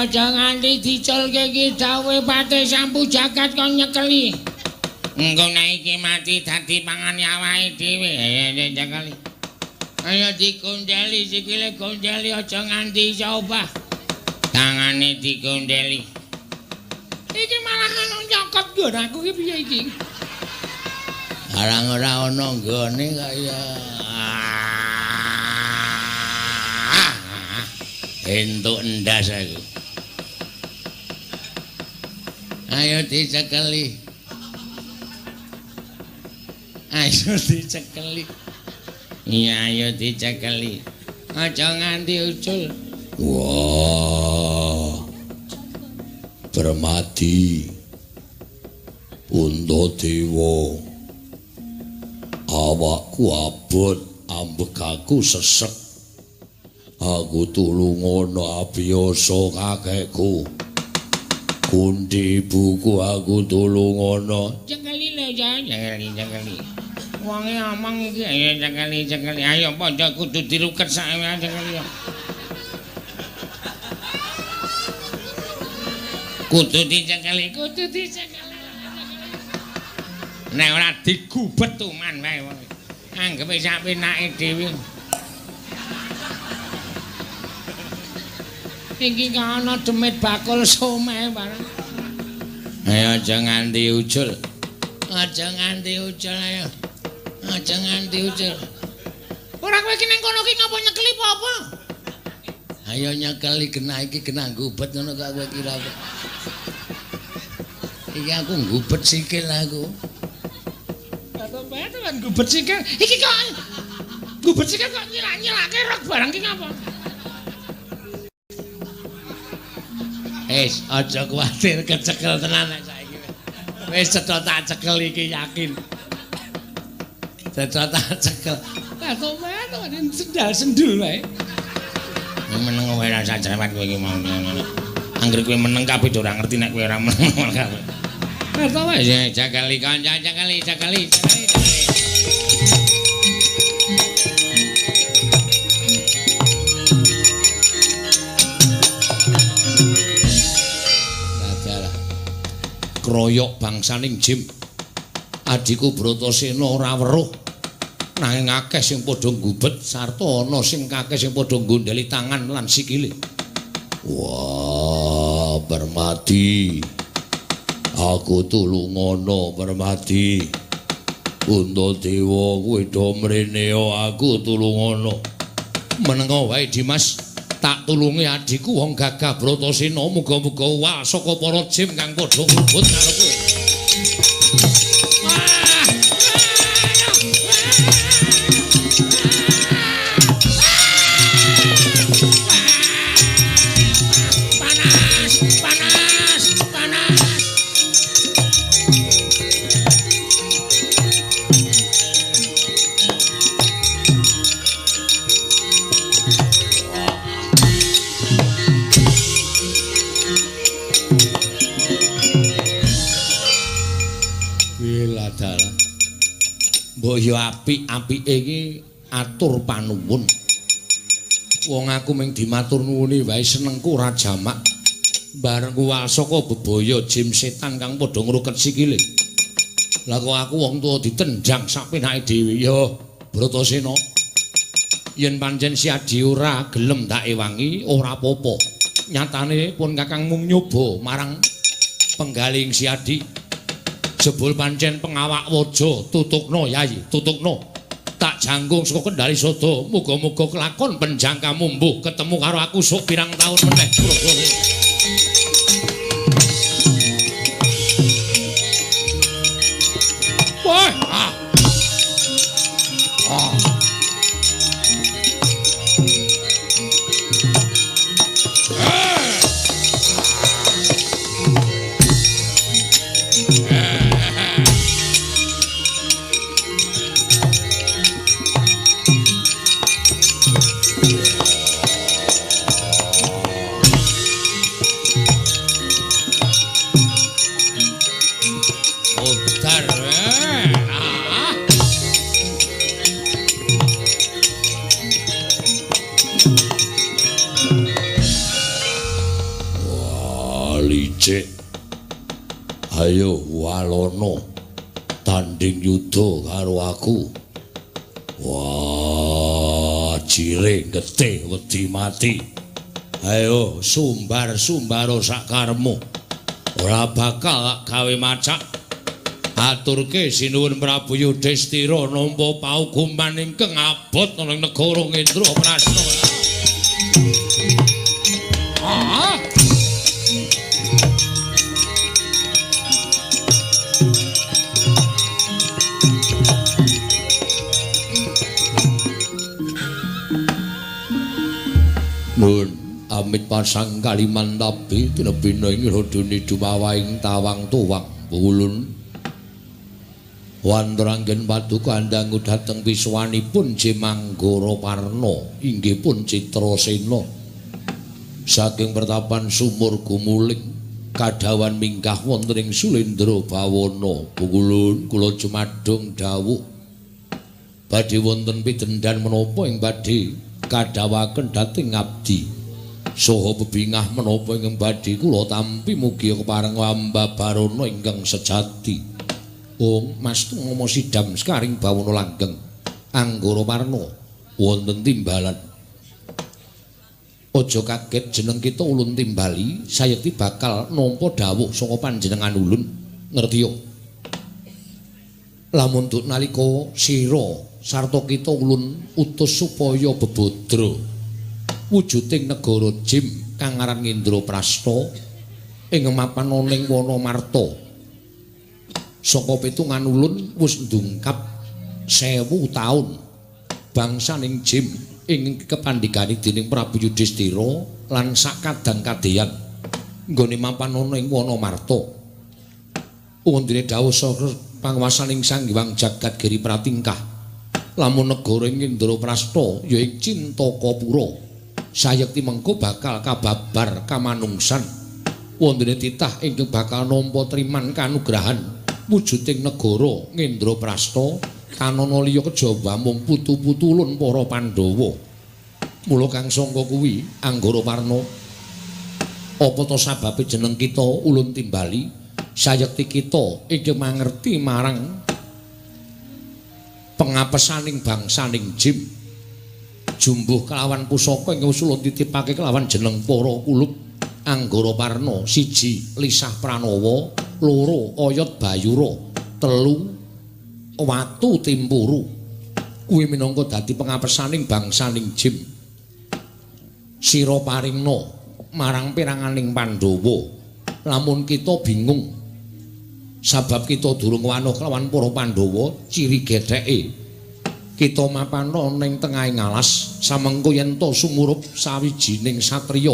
Aja nganti diculke iki dawuhe Patih Sampu Jagat kon nyekeli. Engko nek iki mati dadi pangane awake dhewe. Ayo nyekeli. Ayo digondeli sikile gondeli aja nganti iso obah. Tangane digondeli. Iki malah nyokot nggon aku iki piye iki? Barang ora ana nggone kaya entuk endas aku. Ayo dicekeli. Ayo dicekeli. Iya, ayo dicekeli. Aja nganti ucul. Wah. Permati. Puntadewa. Awakku abot, ambekaku sesek. Aku tulungono abiyasa kakekku. Kundi ibuku aku tulungono. Cekeli lho, cekeli, cekeli. Wonge omong iki, ayo cekeli, cekeli. Ayo padha kudu diruket sae cekeli. Kudu dicekeli, kudu dicekeli. Nek ora digubet tuman wae wong. Anggepe sak penake dhewe. Iki ana demit bakul someh barang. Ayo aja nganti ucul. Aja nganti ucul ayo. Aja nganti ucul. Ora kowe iki ning kono ki ngapa nyekeli apa-apa? Ayo nyekeli genah iki genah gubet ngono kok kowe kira. Iki aku gubet sikil aku. Bato-bato kan gubet sikil. Iki kok gubet sikil kok nyilak-nyilake rok barang ki ngapa? Wis, aja kuwatir kecekel tenan nek saiki. Wis cetha tak cekel iki yakin. Cetha tak cekel. Bato-bato sendal sendul wae. Meneng wae ra cerewet kowe iki mau. Angger kowe meneng kabeh ora ngerti nek kowe ora meneng kabeh. Bato wae cekeli kanca cekeli cekeli cekeli. Kroyok bangsaning Jim. Adhiku Bratasena ora weruh. Nanging akeh sing padha gubet sarta ana sing akeh sing padha nggondheli tangan lan sikile. Wah, Permadi. Aku tulungono Permadi. Puntadewa kowe do mrene aku tulungono. Menengo wae Dimas. Tak tulungi adhiku wong gagah Bratasena muga-muga wah saka para jim kang padha ngrubut karo kowe. Panas, panas, panas. Mbok ya apik-apike iki atur panuwun. Wong aku mung dimatur nuwuni wae senengku ora jamak. Bareng kuwal saka bebaya jim setan kang padha ngruket sikile. Lah kok aku wong tuwa ditendang sak penake dhewe. Ya Bratasena. Yen pancen si Adi ora gelem tak ewangi ora apa-apa. Nyatane pun kakang mung nyoba marang penggaling si Adi. Jebul pancen pengawak waja tutukno Yayi, tutukno. Tak jangkung saka Kendali Sada, muga-muga kelakon penjangkamu mbuh ketemu karo aku sok pirang taun meneh. Wah, ah. Ah. Ayo walono tanding yuda karo aku. Wah, jire getih wedi mati. Ayo sumbar-sumbaro sakaremu. Ora bakal gawe macak. Aturke sinuwun Prabu Yudhistira nampa paukuman ingkang abot ana ing negara Indraprasta. Ah. Nun amit pasang Kalimantabi tinebina ing rodone dumawaing tawang tuwang ulun wantranggen paduka andangu dhateng pisuwanipun Jemanggara Parna inggih pun Citrasena saking pertapan sumur gumuling kadhawan minggah wonten ing Sulendra Bawana. Ulun kula jumadung dawuh badhe wonten pidhendan menapa ing badhe kadhawaken dhateng abdi saha bebingah menapa ingkang badhe kula tampi mugi kepareng ambabarana ingkang sejati. Ong Mas Ngama sidam sekaring bawana langgeng Anggara Parna wonten timbalan. Aja kaget jeneng kita ulun timbali sayekti bakal nampa dawuh saka panjenengan ulun ngerti yo. Lamun duk nalika sira sarta kita ulun utus supaya bebodra Wujuding negara Jim kang aran Indraprasta ing mapan ana ing Wanamarta. Saka pitungan ulun wis ndungkap 1000 taun bangsaning Jim ing kepandhikani dening Prabu Yudhistira lan sakadang kadeyan nggone mapan ana ing Wanamarta. Wondene dawuh saka panguwasaning Sang Hyang Jagat Giri Pratingkah, lamun negara ing Indraprasta ya ing Cintakapura. Sayekti mengko bakal kababar kamanungsan. Wondene titah ingkang bakal nampa triman kanugrahan wujuding negara Indraprasta tanana liya kejaba mung putu-putu ulun para Pandhawa. Mula kang sangka kuwi Anggara Warna, apa ta sababe jeneng kita ulun timbali sayekti kita ingkang mangerti marang pengapesaning bangsaning Jim. Jumbuh kelawan pusaka ingkang wis ulun titipake kelawan jeneng para kulup Anggara Warna, 1 Lisah Pranawa, 2 Oyot Bayura, 3 Watu Timpuru. Kuwi minangka dadi pengapesaning bangsaning Jim. Sira paringna marang peranganing Pandhawa. Lamun kita bingung sabab kita durung wanuh kelawan para Pandhawa, ciri getheke kita mapana ning tengahing alas samengko yen ta sumurup sawijining satriya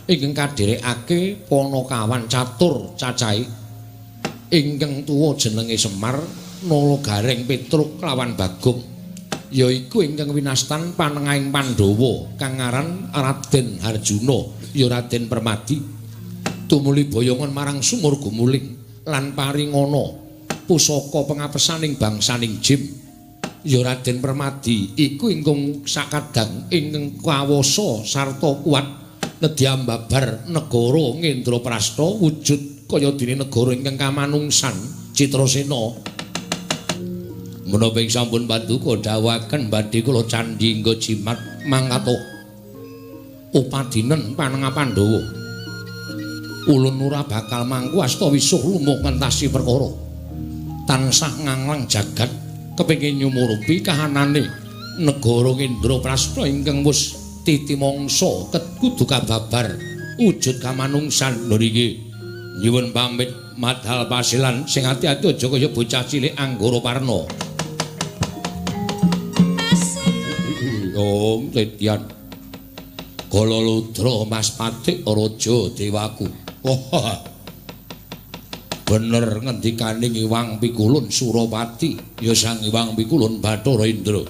ingkang kadherekake panakawan catur cacahe ingkang tuwa jenenge Semar, Nala Gareng Petruk kelawan Bagong, yaiku ingkang winastan panengahing Pandhawa kang aran Raden Harjuna ya Raden Permadi. Tumuli boyongan marang sumur gumuling lan paringana pusaka pengapesaning bangsaning Jim. Ya Raden Permadi iku ingkang sakadang ingkang kawasa sarta kuat nedya mbabar negara Indraprasta wujud kaya dene negara ingkang kamanungsan. Citrasena, menapa ing sampun paduka dawuhaken badhe kula candhi nggo jimat mangkato upadinen panengah Pandhawa. Ulun ora bakal mangku asta wisuh lumuh ngentasi perkara. Tansah nganglang jagat kepengin nyumurupi kahanane negara Indraprasta ingkang wis titi mangsa kudu kababar wujud kamanungsan. Lho niki nyuwun pamit madhal pasilan, sing ati-ati aja kaya bocah cilik Anggara Warna. Om Tetian Galaludra Mas Patik Raja Dewaku. Wah, bener ngendikane Hyang Pikulun Surapati ya Sang Hyang Pikulun Bathara Indra.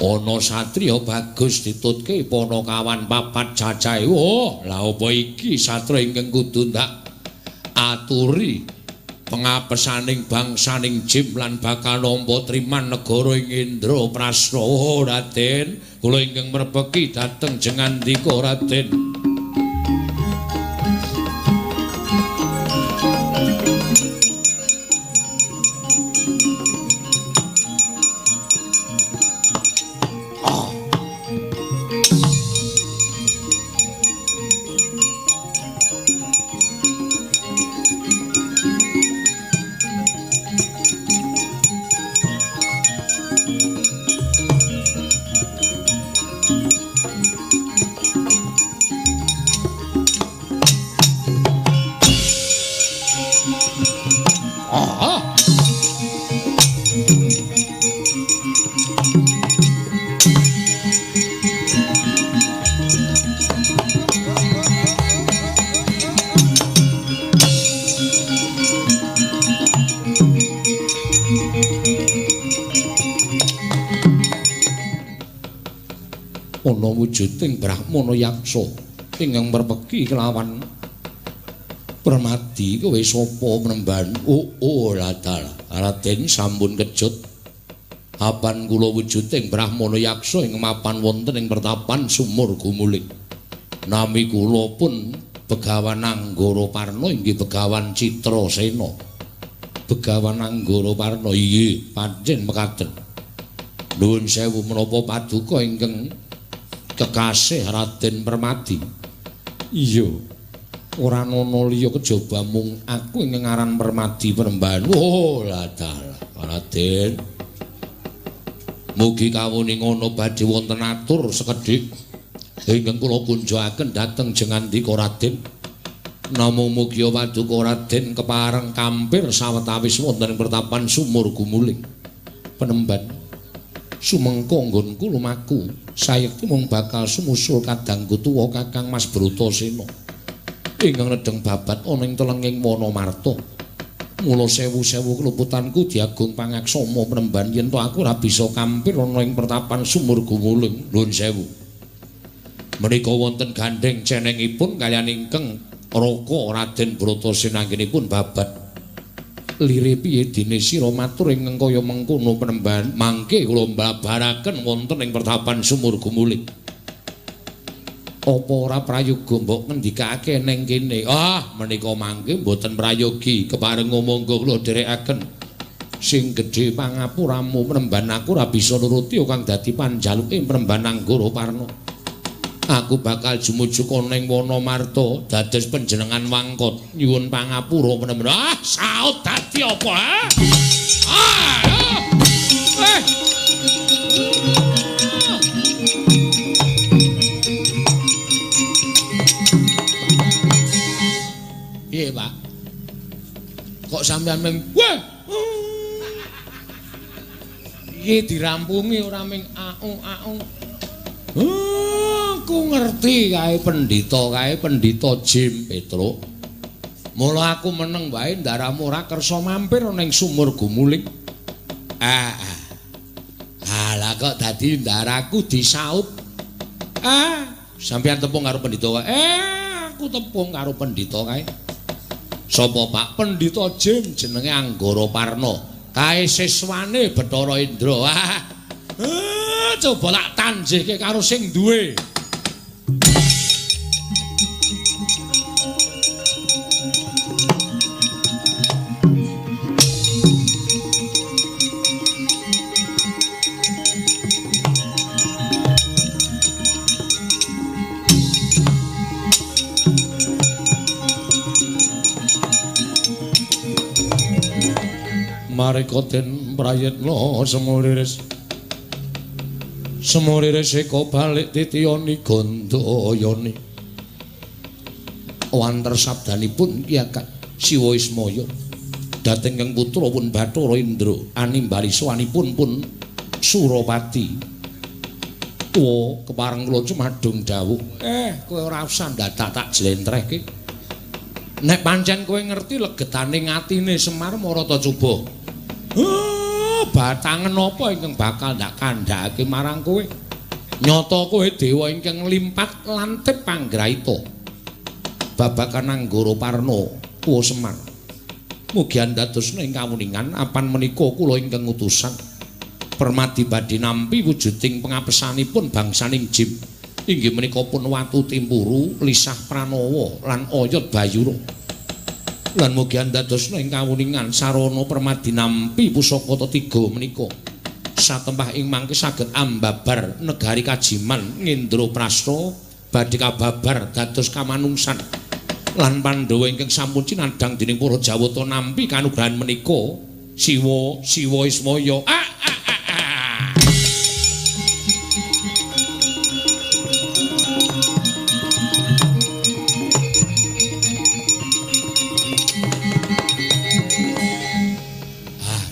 Ana satriya bagus ditutke panakawan papat cacahe. Wah, lha apa iki satra ingkang kudu ndak aturi pengapesaning bangsaning Jim lan bakal nampa triman negara ing Indraprasta. Oh Raden, kula ingkang mrepeki dhateng jengandika Raden. Ana wujuding Brahmana Yaksa ingkang mrepeki kelawan Permadi. Kowe sapa mremban? Oh ladal Raden sampun kejut. Apan kula wujuding Brahmana Yaksa ing mapan wonten ing pertapan sumur gumuling. Nami kula pun Begawan Anggara Parna inggih Begawan Citrasena. Begawan Anggara Parna inggih pancen mekaten. Nuwun sewu menapa paduka ingkang kekasih Raden Permadi? Iya, ora ana liya kejaba mung aku ingkang aran Permadi Peremban. Oh ladal Raden, mugi kawuninga badhe wonten atur sekedhik. Ingkang kula kunjakaken dhateng Jengandika Raden. Namung mugia paduka Raden kepareng kampir sawetawis wonten ing pertapan Sumur Gumuling. Penemban sumengko nggonku lumaku sayekti mung bakal sumusul kadangku tuwa Kakang Mas Bratasena. Ingkang nedheng babat ana ing telenging Wanamarta. Mula sewu-sewu keluputanku diagung pangaksama penemban yen to aku ora bisa kampir ana ing pertapan Sumur Gumuling. Nuwun sewu. Menika wonten gandheng cenengipun kaliyan ingkang Raka Raden Bratasena anggenipun babat. Lire piye dene sira matur ingkang kaya mengkono penemban mangke kula mbabaraken wonten ing pertapan Sumur Gumuling. Apa ora prayoga mbok ngendikake ning kene? Ah, menika mangke mboten prayogi kepareng monggo kula dherekaken. Sing gedhe pangapuramu penemban aku ora bisa nuruti kang dadi panjaluke penemban Anggara Parna. Aku bakal jumujuk ana ing Wanamarta dados panjenengan wangkot nyuwun pangapura penemban. Ah, saut dadi apa? Ah! Ah! Eh. Piye, Pak? Kok sampean ming wah. Piye dirampungi ora ming au-au. Aku ngerti kae pendhita Jim Petruk. Mula aku meneng wae ndaramu ora kersa mampir ning Sumur Gumuling. Ah. Halah kok dadi ndaraku disaut. Ah, sampeyan tepung karo pendhita kae. Aku tepung karo pendhita kae. Sapa Pak? Pendhita Jim jenenge Anggara Parna. Kae siswane Bathara Indra. Ah. Coba tak tanjihke karo sing duwe. Mareka den prayitna semuriris. Semuriris eka balik titiyani gandayani. Wanter sabdanipun Ki Ageng Siwa Ismaya dhateng ingkang putra pun Bathara Indra animbali sowanipun pun Surapati. Tuwa kepareng kula cumadung dawuh. Kowe ora usah ndadak tak jlentrehke. Nek pancen kowe ngerti legetane atine Semar marata coba. Batangan apa ingkang bakal ndak kandhakake marang kowe? Nyata kowe dewa ingkang limpat lantip panggraita. Babagan Anggara Parna kuwa Semar. Mugi andadosna ing kawuningan apan menika kula ingkang utusan. Permadi badhe nampi wujuding pengapesanipun bangsaning Jim. Inggih menika pun Watu Timpuru, Lisah Pranawa lan Oyot Bayura. Lan mugi andadosna ing kawuningan sarana permadi nampi pusaka tetiga menika. Satempah ing mangke saged ambabar negari Kajiman Ngendraprasta badhe kababar dados kamanungsan. Lan Pandhawa ingkang sampun cinadhang dening para Jawata nampi kanugrahan menika Siwa Siwa Ismaya. Ah, ah, ah, ah.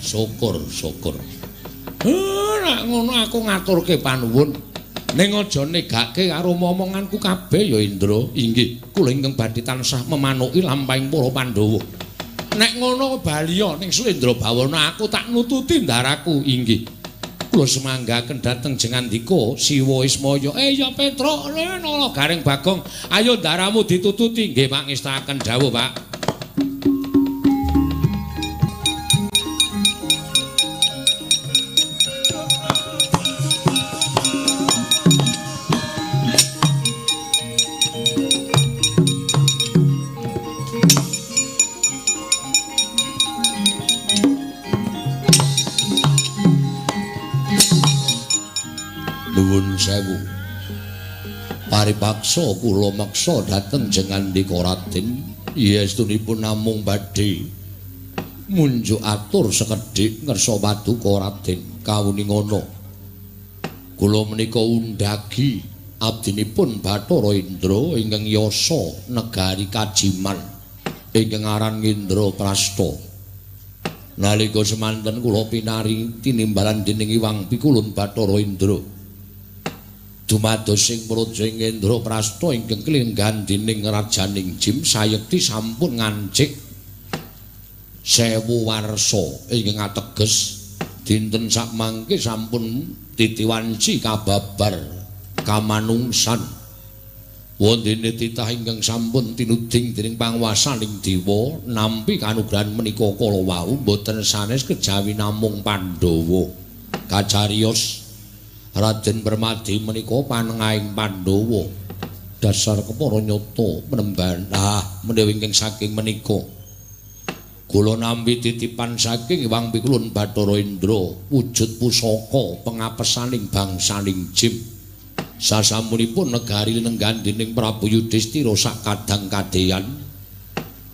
Syukur, syukur. Nek ngono aku ngaturke panuwun. Ning aja negake karo momonganku kabeh ya Indra. Inggih, kula ingkang badhe tansah memanuki lampahing para Pandhawa. Nek ngono baliya ning Sulendra Bawana aku tak nututi ndaraku. Inggih. Kula semanggaken dhateng Jengandika Siwa Ismaya. Ya Petruk, nala Gareng Bagong, ayo ndaramu ditututi. Nggih, Pak, ngestakaken dawuh, Pak. Nuwun sewu. Paripaksa kula meksa dhateng Jengandika Raden, yestunipun namung badhe munjuk atur sekedhik ngersa paduka Raden kawuningana. Kula menika undhagi Abdinipun Bathara Indra ingkang yasa negari Kajiman ingkang aran Indraprasta. Nalika semanten kula pinari tinimbalan dening Iwang Pikulun Bathara Indra. Dumados ing praja Indraprasta ingkang kelenggan dening rajaning Jim sayekti sampun ngancik 1000 warsa ingkang ateges dinten sakmangke sampun titiwanci kababar kamanungsan. Wondene titah ingkang sampun tinuding dening panguwasaning dewa nampi kanugrahan menika kala wau boten sanes kejawi namung Pandhawa. Kacariyos Raden Permadi menika panengahing Pandhawa. Dasar kepara nyata penemban. Ah, menawi ingkang saking menika kula nampi titipan saking Hyang Pikulun Bathara Indra wujud pusaka pengapesaning bangsaning Jim. Sasampunipun negari lenenggan dening Prabu Yudhistira sak kadang kadeyan.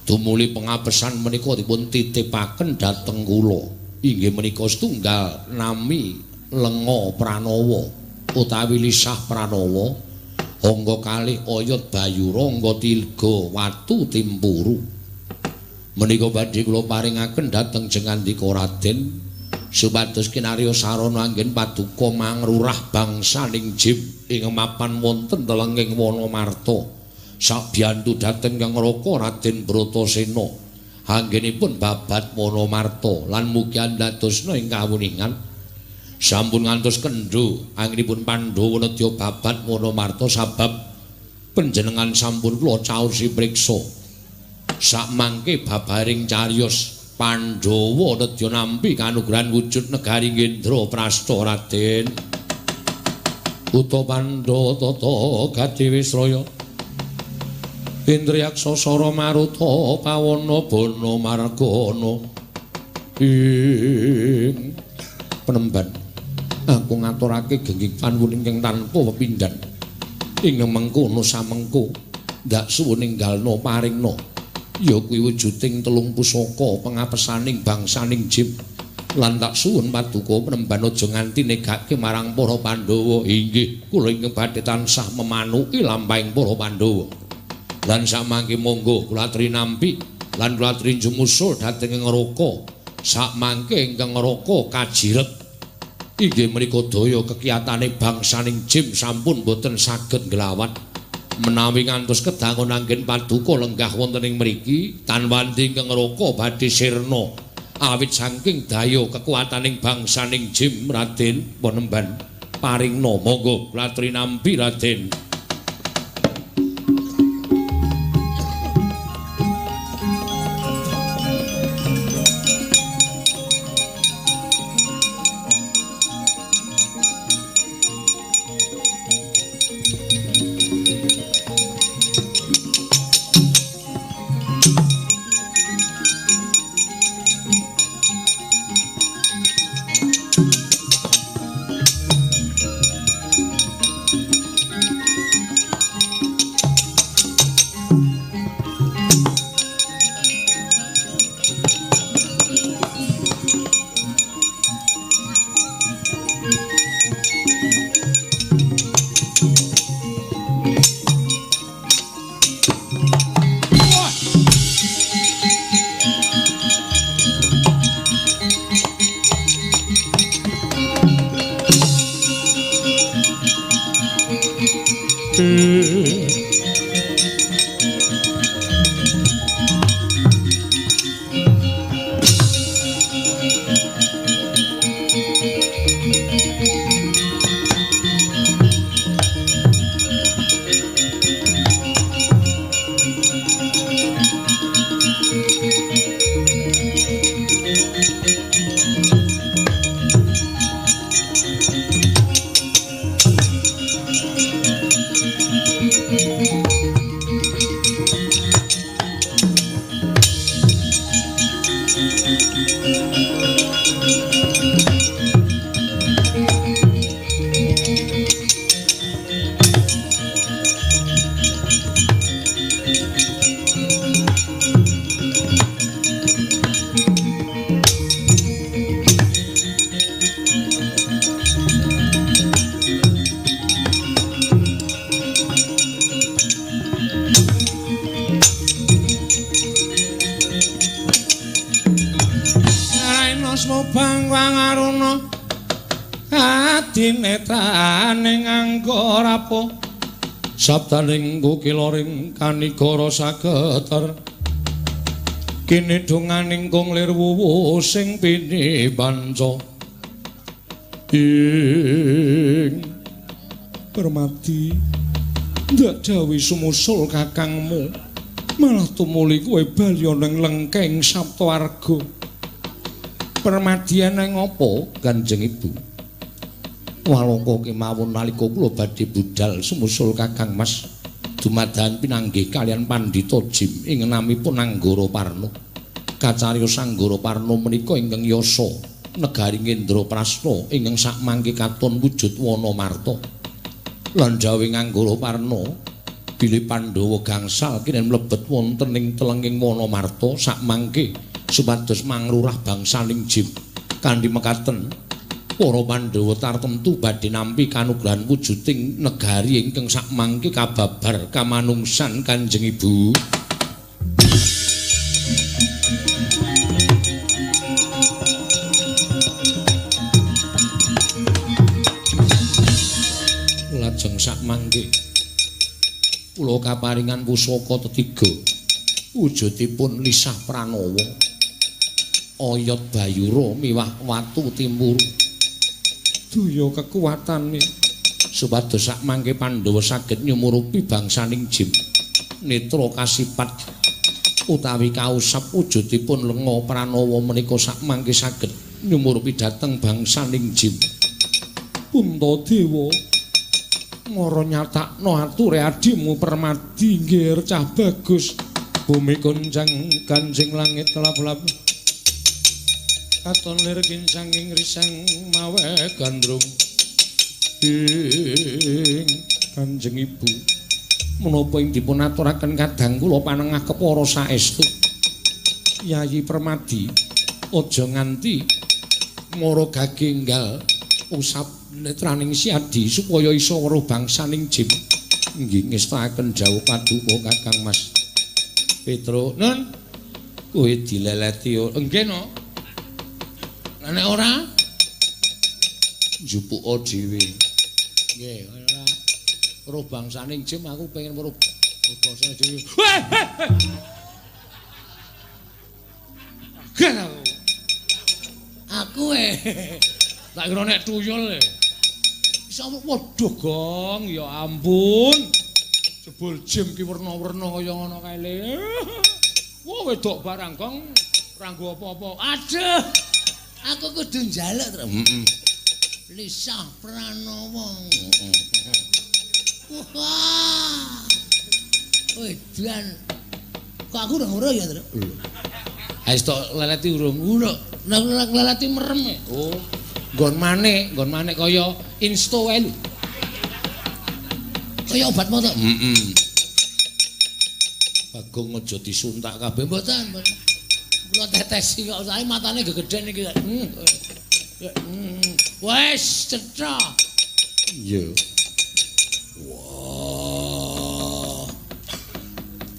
Tumuli pengapesan menika dipun titipaken dhateng kula. Inggih menika setunggal nami Lenga Pranawa utawi Lisah Pranawa, angka kalih oyot Bayura, angka tiga watu Timpuru. Menika badhe kula paringaken dhateng Jengandika Raden supados kinarya sarana anggen paduka mangrurah bangsaning Jim ing mapan wonten telenging Wanamarta. Sabiyantu dhateng Kang Raka Raden Bratasena anggenipun babat Wanamarta lan mugi andadosna ing kawuningan sampun ngantos kendho anggenipun Pandhawa nedya babat Wanamarta sabab panjenengan sampun kula caosi priksa. Sakmangke babaring cariyos Pandhawa nedya nampi kanugrahan wujud negari Indraprasta Raden. Uta Pandhawa tata gati wisraya Indriyaksa sara maruta pawana bana margana ing penemban. Aku ngaturake gengging panuwun ingkang tanpa pepindhan ing mengkono samengko ndak suwun ninggalna paringna ya kuwi wujuding telung pusaka pengapesaning bangsaning Jim lan tak suwun paduka penemban aja nganti negake marang para Pandhawa. Inggih kula ingkang badhe tansah memanuki lampahing para Pandhawa lan samangke monggo kula aturi nampi lan kula aturi jumusul dhateng Ngraka. Sakmangke ingkang Ngraka kajiret inggih menika daya kekiyatane bangsaning Jim sampun boten saged nglawat. Menawi ngantos kedangon anggen paduka lenggah wonten ing mriki tanwandi ingkang Ngraka badhe sirna awit saking daya kekuataning bangsaning Jim. Raden Penemban paringna monggo kula aturi nampi Raden. Waruna adinetraning Anggarapo sabdaning kukilaring kanigara sageter kinidhunganing kung lir wuwu sing pinipanca ing Permadi ndak dawuhi sumusul kakangmu malah tumuli kowe balya ning lengkeng Saptawarga. Permadi eneng apa Kanjeng Ibu? Walaka kemawon nalika kula badhe budhal sumusul Kakang Mas dumadahan pinanggih kaliyan Pandhita Jim ing namipun Anggara Parna. Kacariyos Anggara Parna menika ingkang yasa negari Indraprasta ingkang sakmangke katon wujud wana marta. Lan dawuhing Anggara Parna bilih Pandhawa gangsal kinen mlebet wonten ing telenging wana marta sakmangke supados mangrurah bangsaning Jim. Kanthi mekaten para Pandhawa tartemtu badhe nampi kanugrahan wujuding negari ingkang sakmangke kababar kamanungsan Kanjeng Ibu. Lajeng sakmangke kula kaparingan pusaka tetiga wujudipun lisah pranawa, oyot bayura miwah watu timpuru. Daya kekuatane supados sakmangke Pandhawa saged nyumurupi bangsaning Jim. Netra kasipat utawi kausap wujudipun lenga pranawa menika sakmangke saged nyumurupi dhateng bangsaning Jim. Puntadewa mara nyatakno ature adimu Permadi nggih cah bagus. Bumi goncang kanjeng langit lap-lap katon lir kincang ing risang mawe gandrung. Ing Kanjeng Ibu menapa ing dipun aturaken kadang kula panengah kepara saestu. Yayi Permadi aja nganti mara gagenggal usap netraning Siadi supaya iso weruh bangsaning Jim. Nggih ngestakaken dawuh paduka Kakang Mas Petro. Nun kowe dileleti nggih no. Nek ora njupuka dhewe. Nggih, ora weruh bangsaning Jim aku pengen weruh bangsane dhewe. Kaget aku. Aku tak kira nek tuyul e. Iso waduh gong, ya ampun. Jebul Jim ki werna-werna kaya ngono kae le. Wah wedok barang gong ora nggo apa-apa. Aduh. Aku kudu njaluk, Tru. Heeh. Lisah Pranawa. Wah. Wedan. Kok aku ora ora ya, Tru? Lho. Wis tok leleti urung. Urung. Nek leleti merem e. Oh. Nggon manik kaya insto wae lho. Kaya obat mata. Heeh. Bagong aja disuntak kabeh mboten. Kula tetesi kok sae matane gegedhen iki. Wes cetha. Iya. Wah.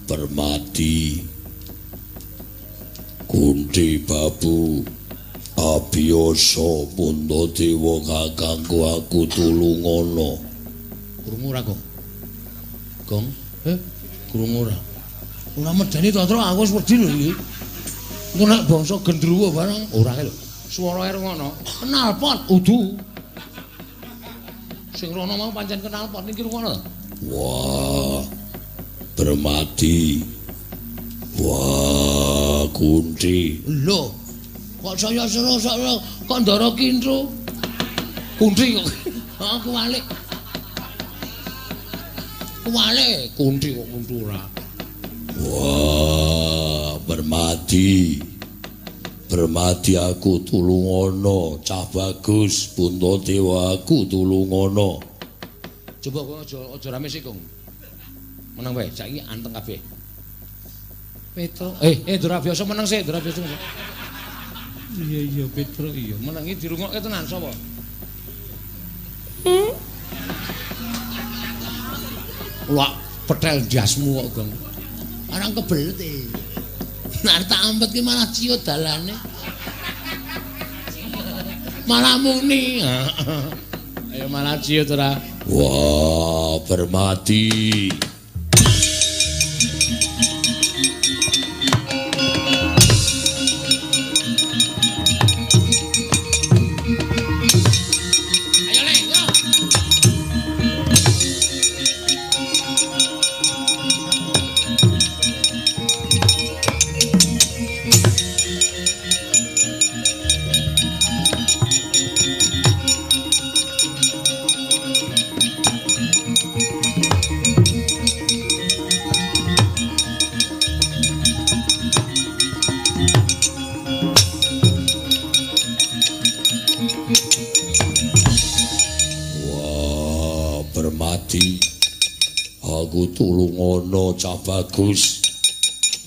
Permadi. Kunti Babu. Abiyasa Puntadewa kakangku aku tulungono. Krungu ora, Gong? Gong? Krungu ora? Ora medeni to, Tru, aku wis wedi lho iki. Engko nek bangsa gendruwo barang ora kae lho. Swara ae ngono. Knalpot udu. Sing rono mau pancen knalpot niki rungono to. Wah. Permadi. Wah, Kunti. Lho. Kok saya seru kok ndara kintru. Kunti kok. Heeh, kuwalik. Kuwalik, kunti kok kuntu ora. Wah, Permadi. Permadi aku tulungono, cah bagus, Puntadewa aku tulungono. Coba kok aja rame sik, Kong. Meneng wae, saiki anteng kabeh. Petro, Ndra biasa meneng sik, Ndra biasa. Iya iya Petro iya, menengi dirungokke tenan sapa? Lak petel ndasmu kok, Gong. Arang kebelet e. Nek tak ampet ki malah ciut dalane. Malah muni. Ayo malah ciut ora. Wah, Permati. Ayo le, yo. Wah, Permati. Aku tulungono cah bagus.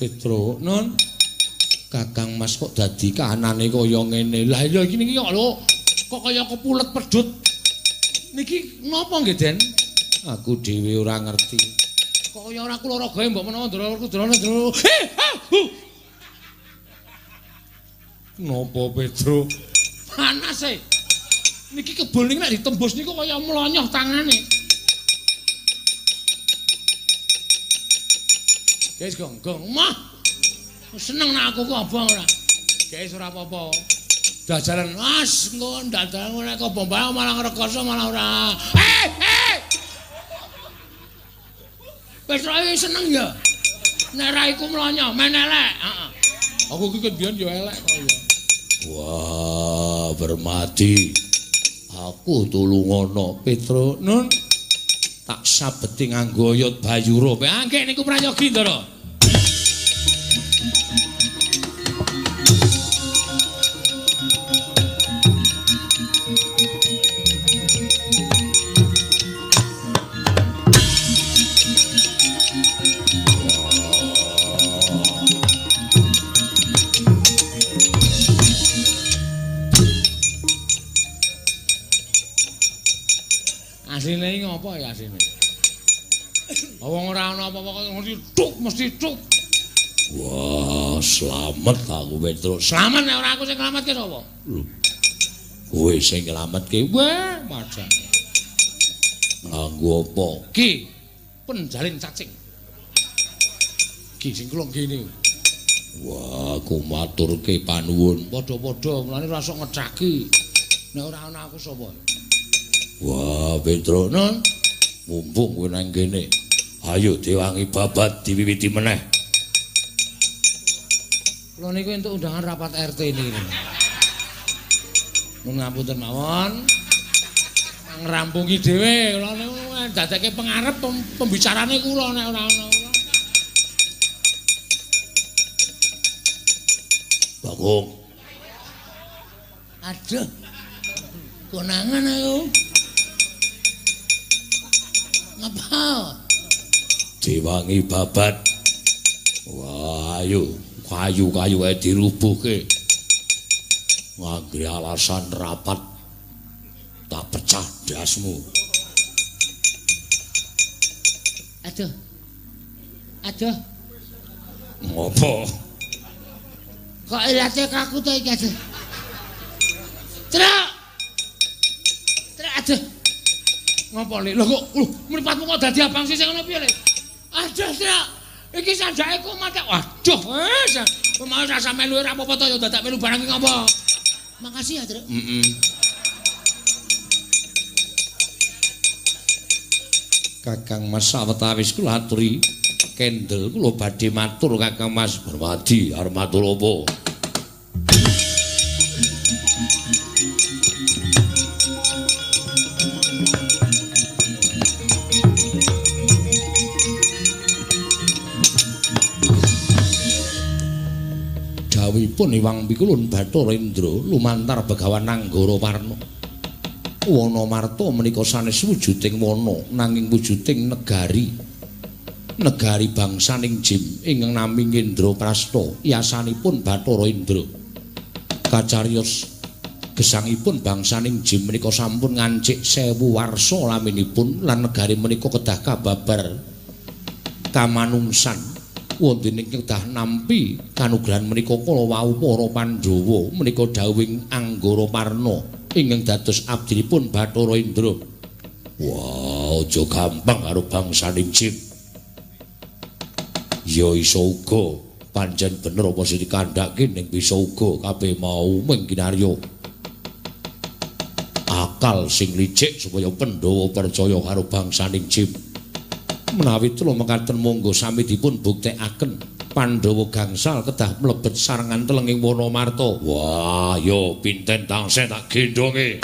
Petro, non. Kakang Mas kok dadi kahanane kaya ngene. Lah iya iki niki kok lho, kok kaya kepulet pedhut. Niki napa nggih, Den? Aku dhewe ora ngerti. Kok kaya ora kula ragae mbok menawa ndara kudrone ndara. He, ha, hu. Napa, Petro? Panas e. Niki kebul niki nek ditembus niku kaya mlonyoh tangane. Guys, gong gong. Mah. Seneng nek aku kok abang ora. Guys, ora apa-apa. Dajalan as engko dajalan ora kobong barang malah ngrekoso malah ora. Eh, eh. Wis ra seneng ya. Nek ra iku mlonyoh men elek. Heeh. Aku iki biyen ya elek kok ya. Wah, Permati. Aku tulungono, Petro. Nun. Tak sabeti nganggo oyot Bayura. Angge niku prayogi, Ndara. Asline iki ngopo ya asline? Wong ora ana apa-apa kok mesti tuk, mesti tuk. Wah, slamet aku Petro. Slamet nek ora aku sing nglametke sapa? Lho. Kowe sing nglametke. Wah, majang. Nganggo apa? Ki, penjalin cacing. Ki sing kula ngene. Wah, aku maturke panuwun. Padha-padha mulane ora sok ngecaki. Nek ora ana aku sapa? Wah, Petro, Nun, mumpung kowe nang kene. Ayo diwangi babat diwiwiti meneh. Kula niku entuk undangan rapat RT niki. Nun ngapunten mawon. Ngrampungi dhewe kula niku dadekke pengarep pembicarane kula nek ora ana kula. Bagong. Aduh. Konangan aku. Ngapa? Diwangi babat. Wah, ayo kayu-kayu ae dirubuhke. Nganggo alasan rapat tak pecah dasmu. Aduh. Aduh. Ngopo? Kok ilate kaku to iki aduh. Truk. Truk aduh. Ngopo le? Lho kok lho mripatmu kok dadi abang sisih ngono piye le? Aduh, Truk. Iki sanjake kok mate. Waduh, wis. Mau rasa melu ora apa-apa to ya dadak melu barang iki ngopo? Makasih ya, Truk. Heeh. Kakang Mas sawetawis kula aturi kendel kula badhe matur Kakang Mas Permadi arep matur apa? Dawuhipun Hyang Pikulun Bathara Indra lumantar Begawan Anggara Warna. Wana Marta menika sanes wujuding wana nanging wujuding negari. Negari bangsaning Jim ingkang nami Indraprasta, yasanipun Bathara Indra. Kacariyos gesangipun bangsaning Jim menika sampun ngancik 1000 warsa laminipun lan negari menika kedah kababar kamanungsan. Wonten ing kedah nampi kanugrahan menika kala wau para Pandhawa menika dawuhing Anggara Parna. ingkang dados abdinipun Bathara Indra. Wah, aja gampang karo bangsaning Jim. Ya iso uga pancen bener apa sing dikandhake ning bisa uga kabeh mau mung kinarya akal sing licik supaya Pandhawa percaya karo bangsaning Jim. Menawi telu mekaten monggo sami dipun buktekaken Pandhawa gangsal kedah mlebet sarengan telenging Wanamarta. Wah, ya pinten tansah tak gendhonge.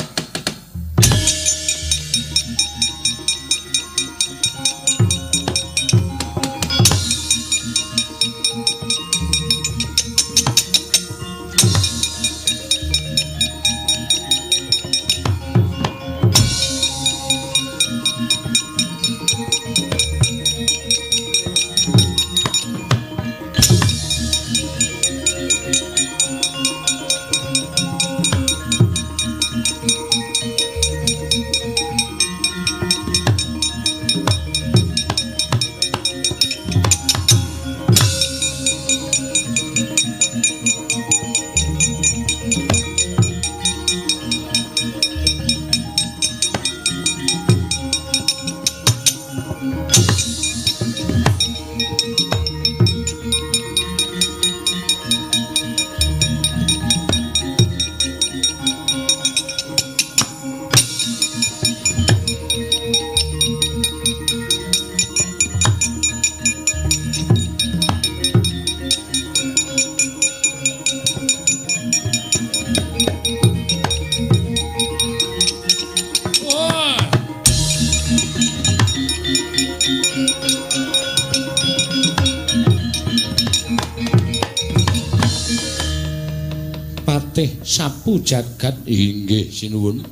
Patih sapu jagat inggih sinuwun.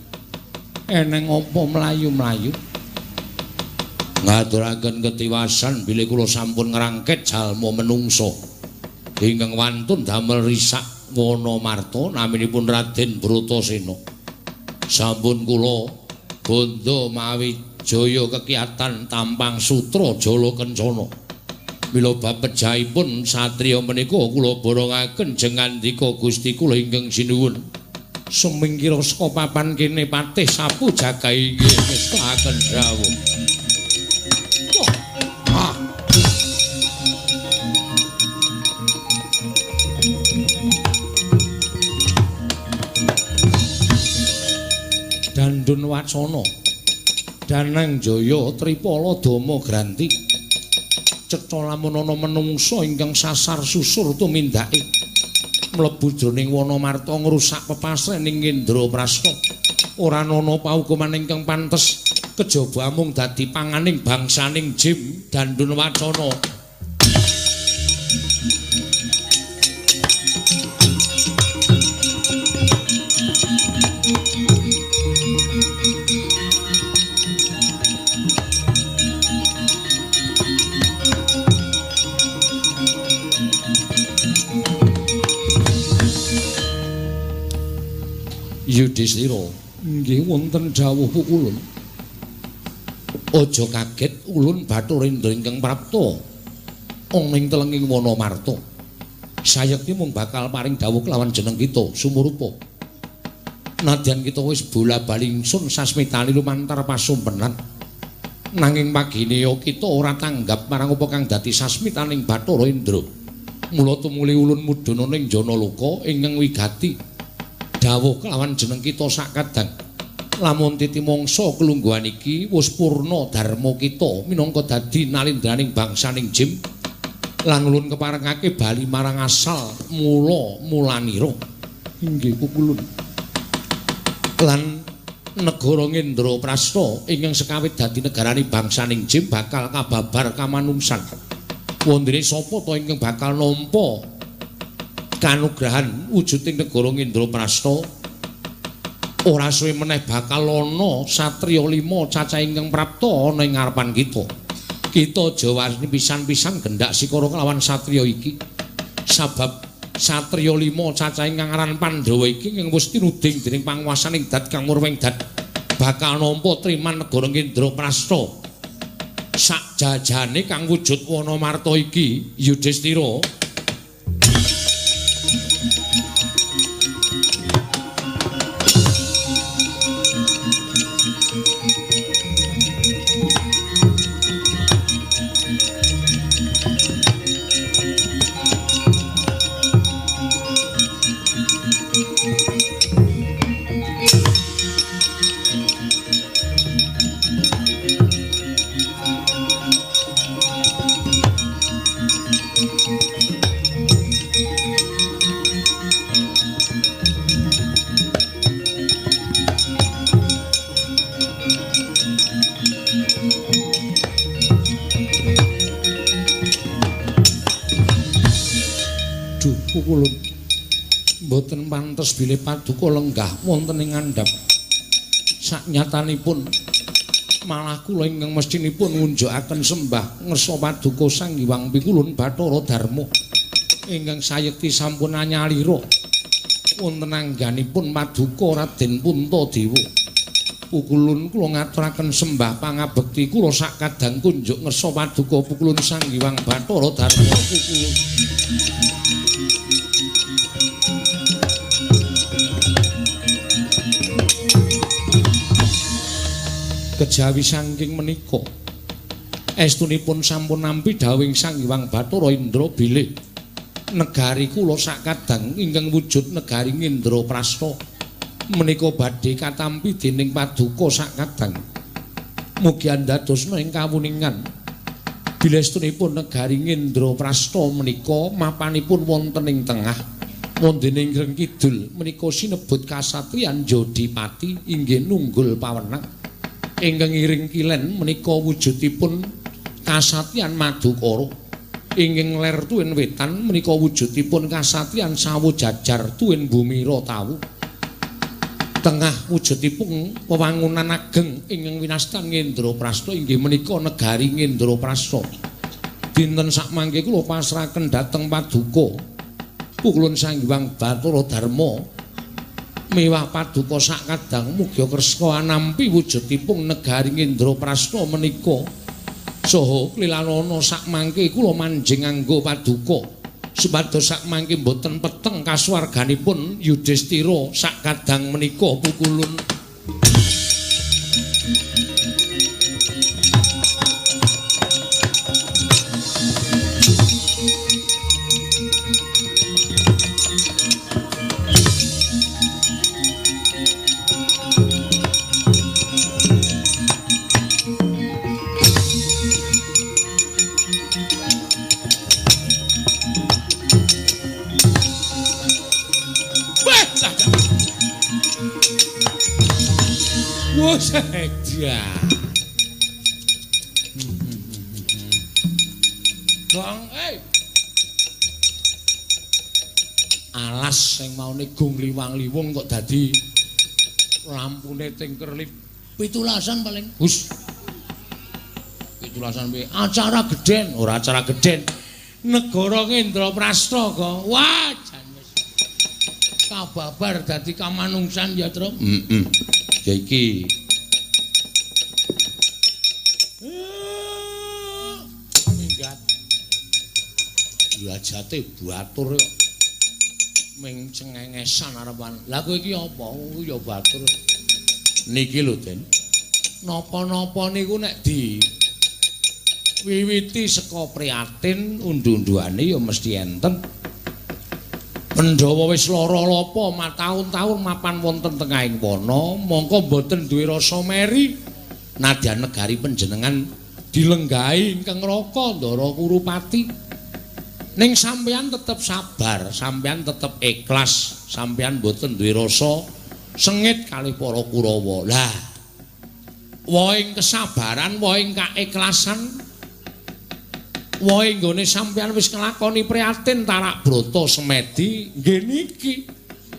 Eneng apa mlayu-mlayu? Ngaturaken ketiwasan bilih kula sampun ngrangket jalma menungsa ingkang wantun damel risak Wanamarta naminipun Raden Bratasena. Sampun kula bondo mawi jaya kekiatan tampang sutra jala kencana. Mila bab pejahipun satriya menika kula borongaken jengandika Gusti kula ingkang sinuwun. Sumingkira saka papan kene Patih sapu jagat inggih ngestakaken dawuh. Ah. Dandun wacana Danang Jaya Tripala Dama Granti. Cetha lamun ana menungsa ingkang sasar susur tumindake mlebu jroning Wanamarta ngrusak pepasrening Indraprasta. Ora ana paukuman ingkang pantes kejaba amung dadi panganing bangsaning Jim. Dandun wacana. Yudhistira, nggih wonten dawuh pukulun. Aja kaget ulun Bathara Indra ingkang prapta ana ing telenging Wanamarta. Sayekti mung bakal paring dawuh kelawan jeneng kita sumurupa. Nadyan kita wis bola-bali ingsun sasmitani lumantar pasumpenan. Nanging pagineya kita ora tanggap marang apa kang dadi sasmitaning Bathara Indra. Mula tumuli ulun mudhun ana ing Janaloka ingkang wigati dawuh kelawan jeneng kita sakadang. Lamun titi mangsa kelungguhan iki wis purna dharma kita minangka dadi nalindraning bangsaning Jim lan ulun keparengake bali marang asal mula mulanira. Inggih kukulun. Lan negara Indraprasta ingkang sekawit dadi negarane bangsaning Jim bakal kababar kamanungsan. Wondene sapa ta ingkang bakal nampa kanugrahan wujuding negara Indraprasta? Ora suwe meneh bakal ana satriya lima cacah ingkang prapta ana ing ngarepan kita. Kita aja wani pisan-pisan gendak sikara kelawan satriya iki. Sabab satriya lima cacah ingkang aran Pandhawa iki ingkang wis tinuding dening panguwasaning Dat Kang Murwengdat bakal nampa triman negara Indraprasta. Sak jajane kang wujud Wanamarta iki, Yudhistira. pukulun. Mboten pantes bilih paduka lenggah wonten ing ngandhap. Saknyatanipun malah kula ingkang mestinipun ngunjukaken sembah ngersa paduka Sang Hyang Pikulun Bathara Darma ingkang sayekti sampun anyalira wonten angganipun paduka Raden Puntadewa. Pukulun kula ngaturaken sembah pangabekti kula sakadang kunjuk ngersa paduka Pukulun Sang Hyang Bathara Darma. Pukulun. Kejawi saking menika estunipun sampun nampi dawuhing Sang Hyang Bathara Indra bilih negari kula sakadang ingkang wujud negari Indraprasta menika badhe katampi dening paduka sakadang. Mugi andadosna ing kawuningan bilih estunipun negari Indraprasta menika mapanipun wonten ing tengah wonten ing kidul menika sinebut kasatriyan Jodipati inggih nunggul pawenang. Ingkang ngiring kilen menika wujudipun kasatriyan Madukara. Ingkang ler tuwin wetan menika wujudipun kasatriyan Sawojajar tuwin Bumira Tawu. Tengah wujudipun wewangunan ageng ingkang winastan Indraprasta inggih menika negari Indraprasta. Dinten sakmangke kula pasrahaken dhateng paduka Pukulun Sang Hyang Bathara Darma miwah paduka sakadang mugi kersa anampi wujudipun negari Indraprasta menika. Saha klilanana sakmangke kula manjing nganggo paduka supados sakmangke mboten peteng kasuwarganipun Yudhistira sakadang menika. Pukulun. Wah, Gong, Alas sing maune gung liwang-liwung kok dadi lampune tingkerlip 17-an paling. Hus. 17-an piye? Acara gedhen, ora acara gedhen. Negara Indraprasta kok. Wah, jan wis kababar dadi kamanungsan ya, Tru. Heeh. Ya iki. Minggat. Jate batur kok. Ming cengengesan arepan. Lah kowe iki apa? Kuwi ya batur. Niki lho, Den. Napa-napa niku nek di wiwiti saka priatin undu-unduane ya mesti enten. Pandhawa wis lara lapa mataun-taun mapan wonten tengahing wana, mongko mboten duwe rasa meri. Nadyan negari panjenengan dilenggahi ingkang Raka Ndara Kurupati. Ning sampeyan tetep sabar, sampeyan tetep ikhlas, sampeyan mboten duwe rasa sengit kalih para Kurawa. Lah, wohing kesabaran, wohing kaikhlasan, wohing nggone sampeyan wis nglakoni prihatin tarak brata semedi nggih niki.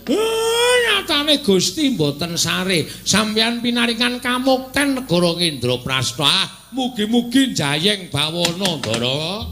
Nyatane Gusti mboten sare, sampeyan pinaringan kamukten negara Indraprasta. Mugi-mugi jayeng bawana, Ndara.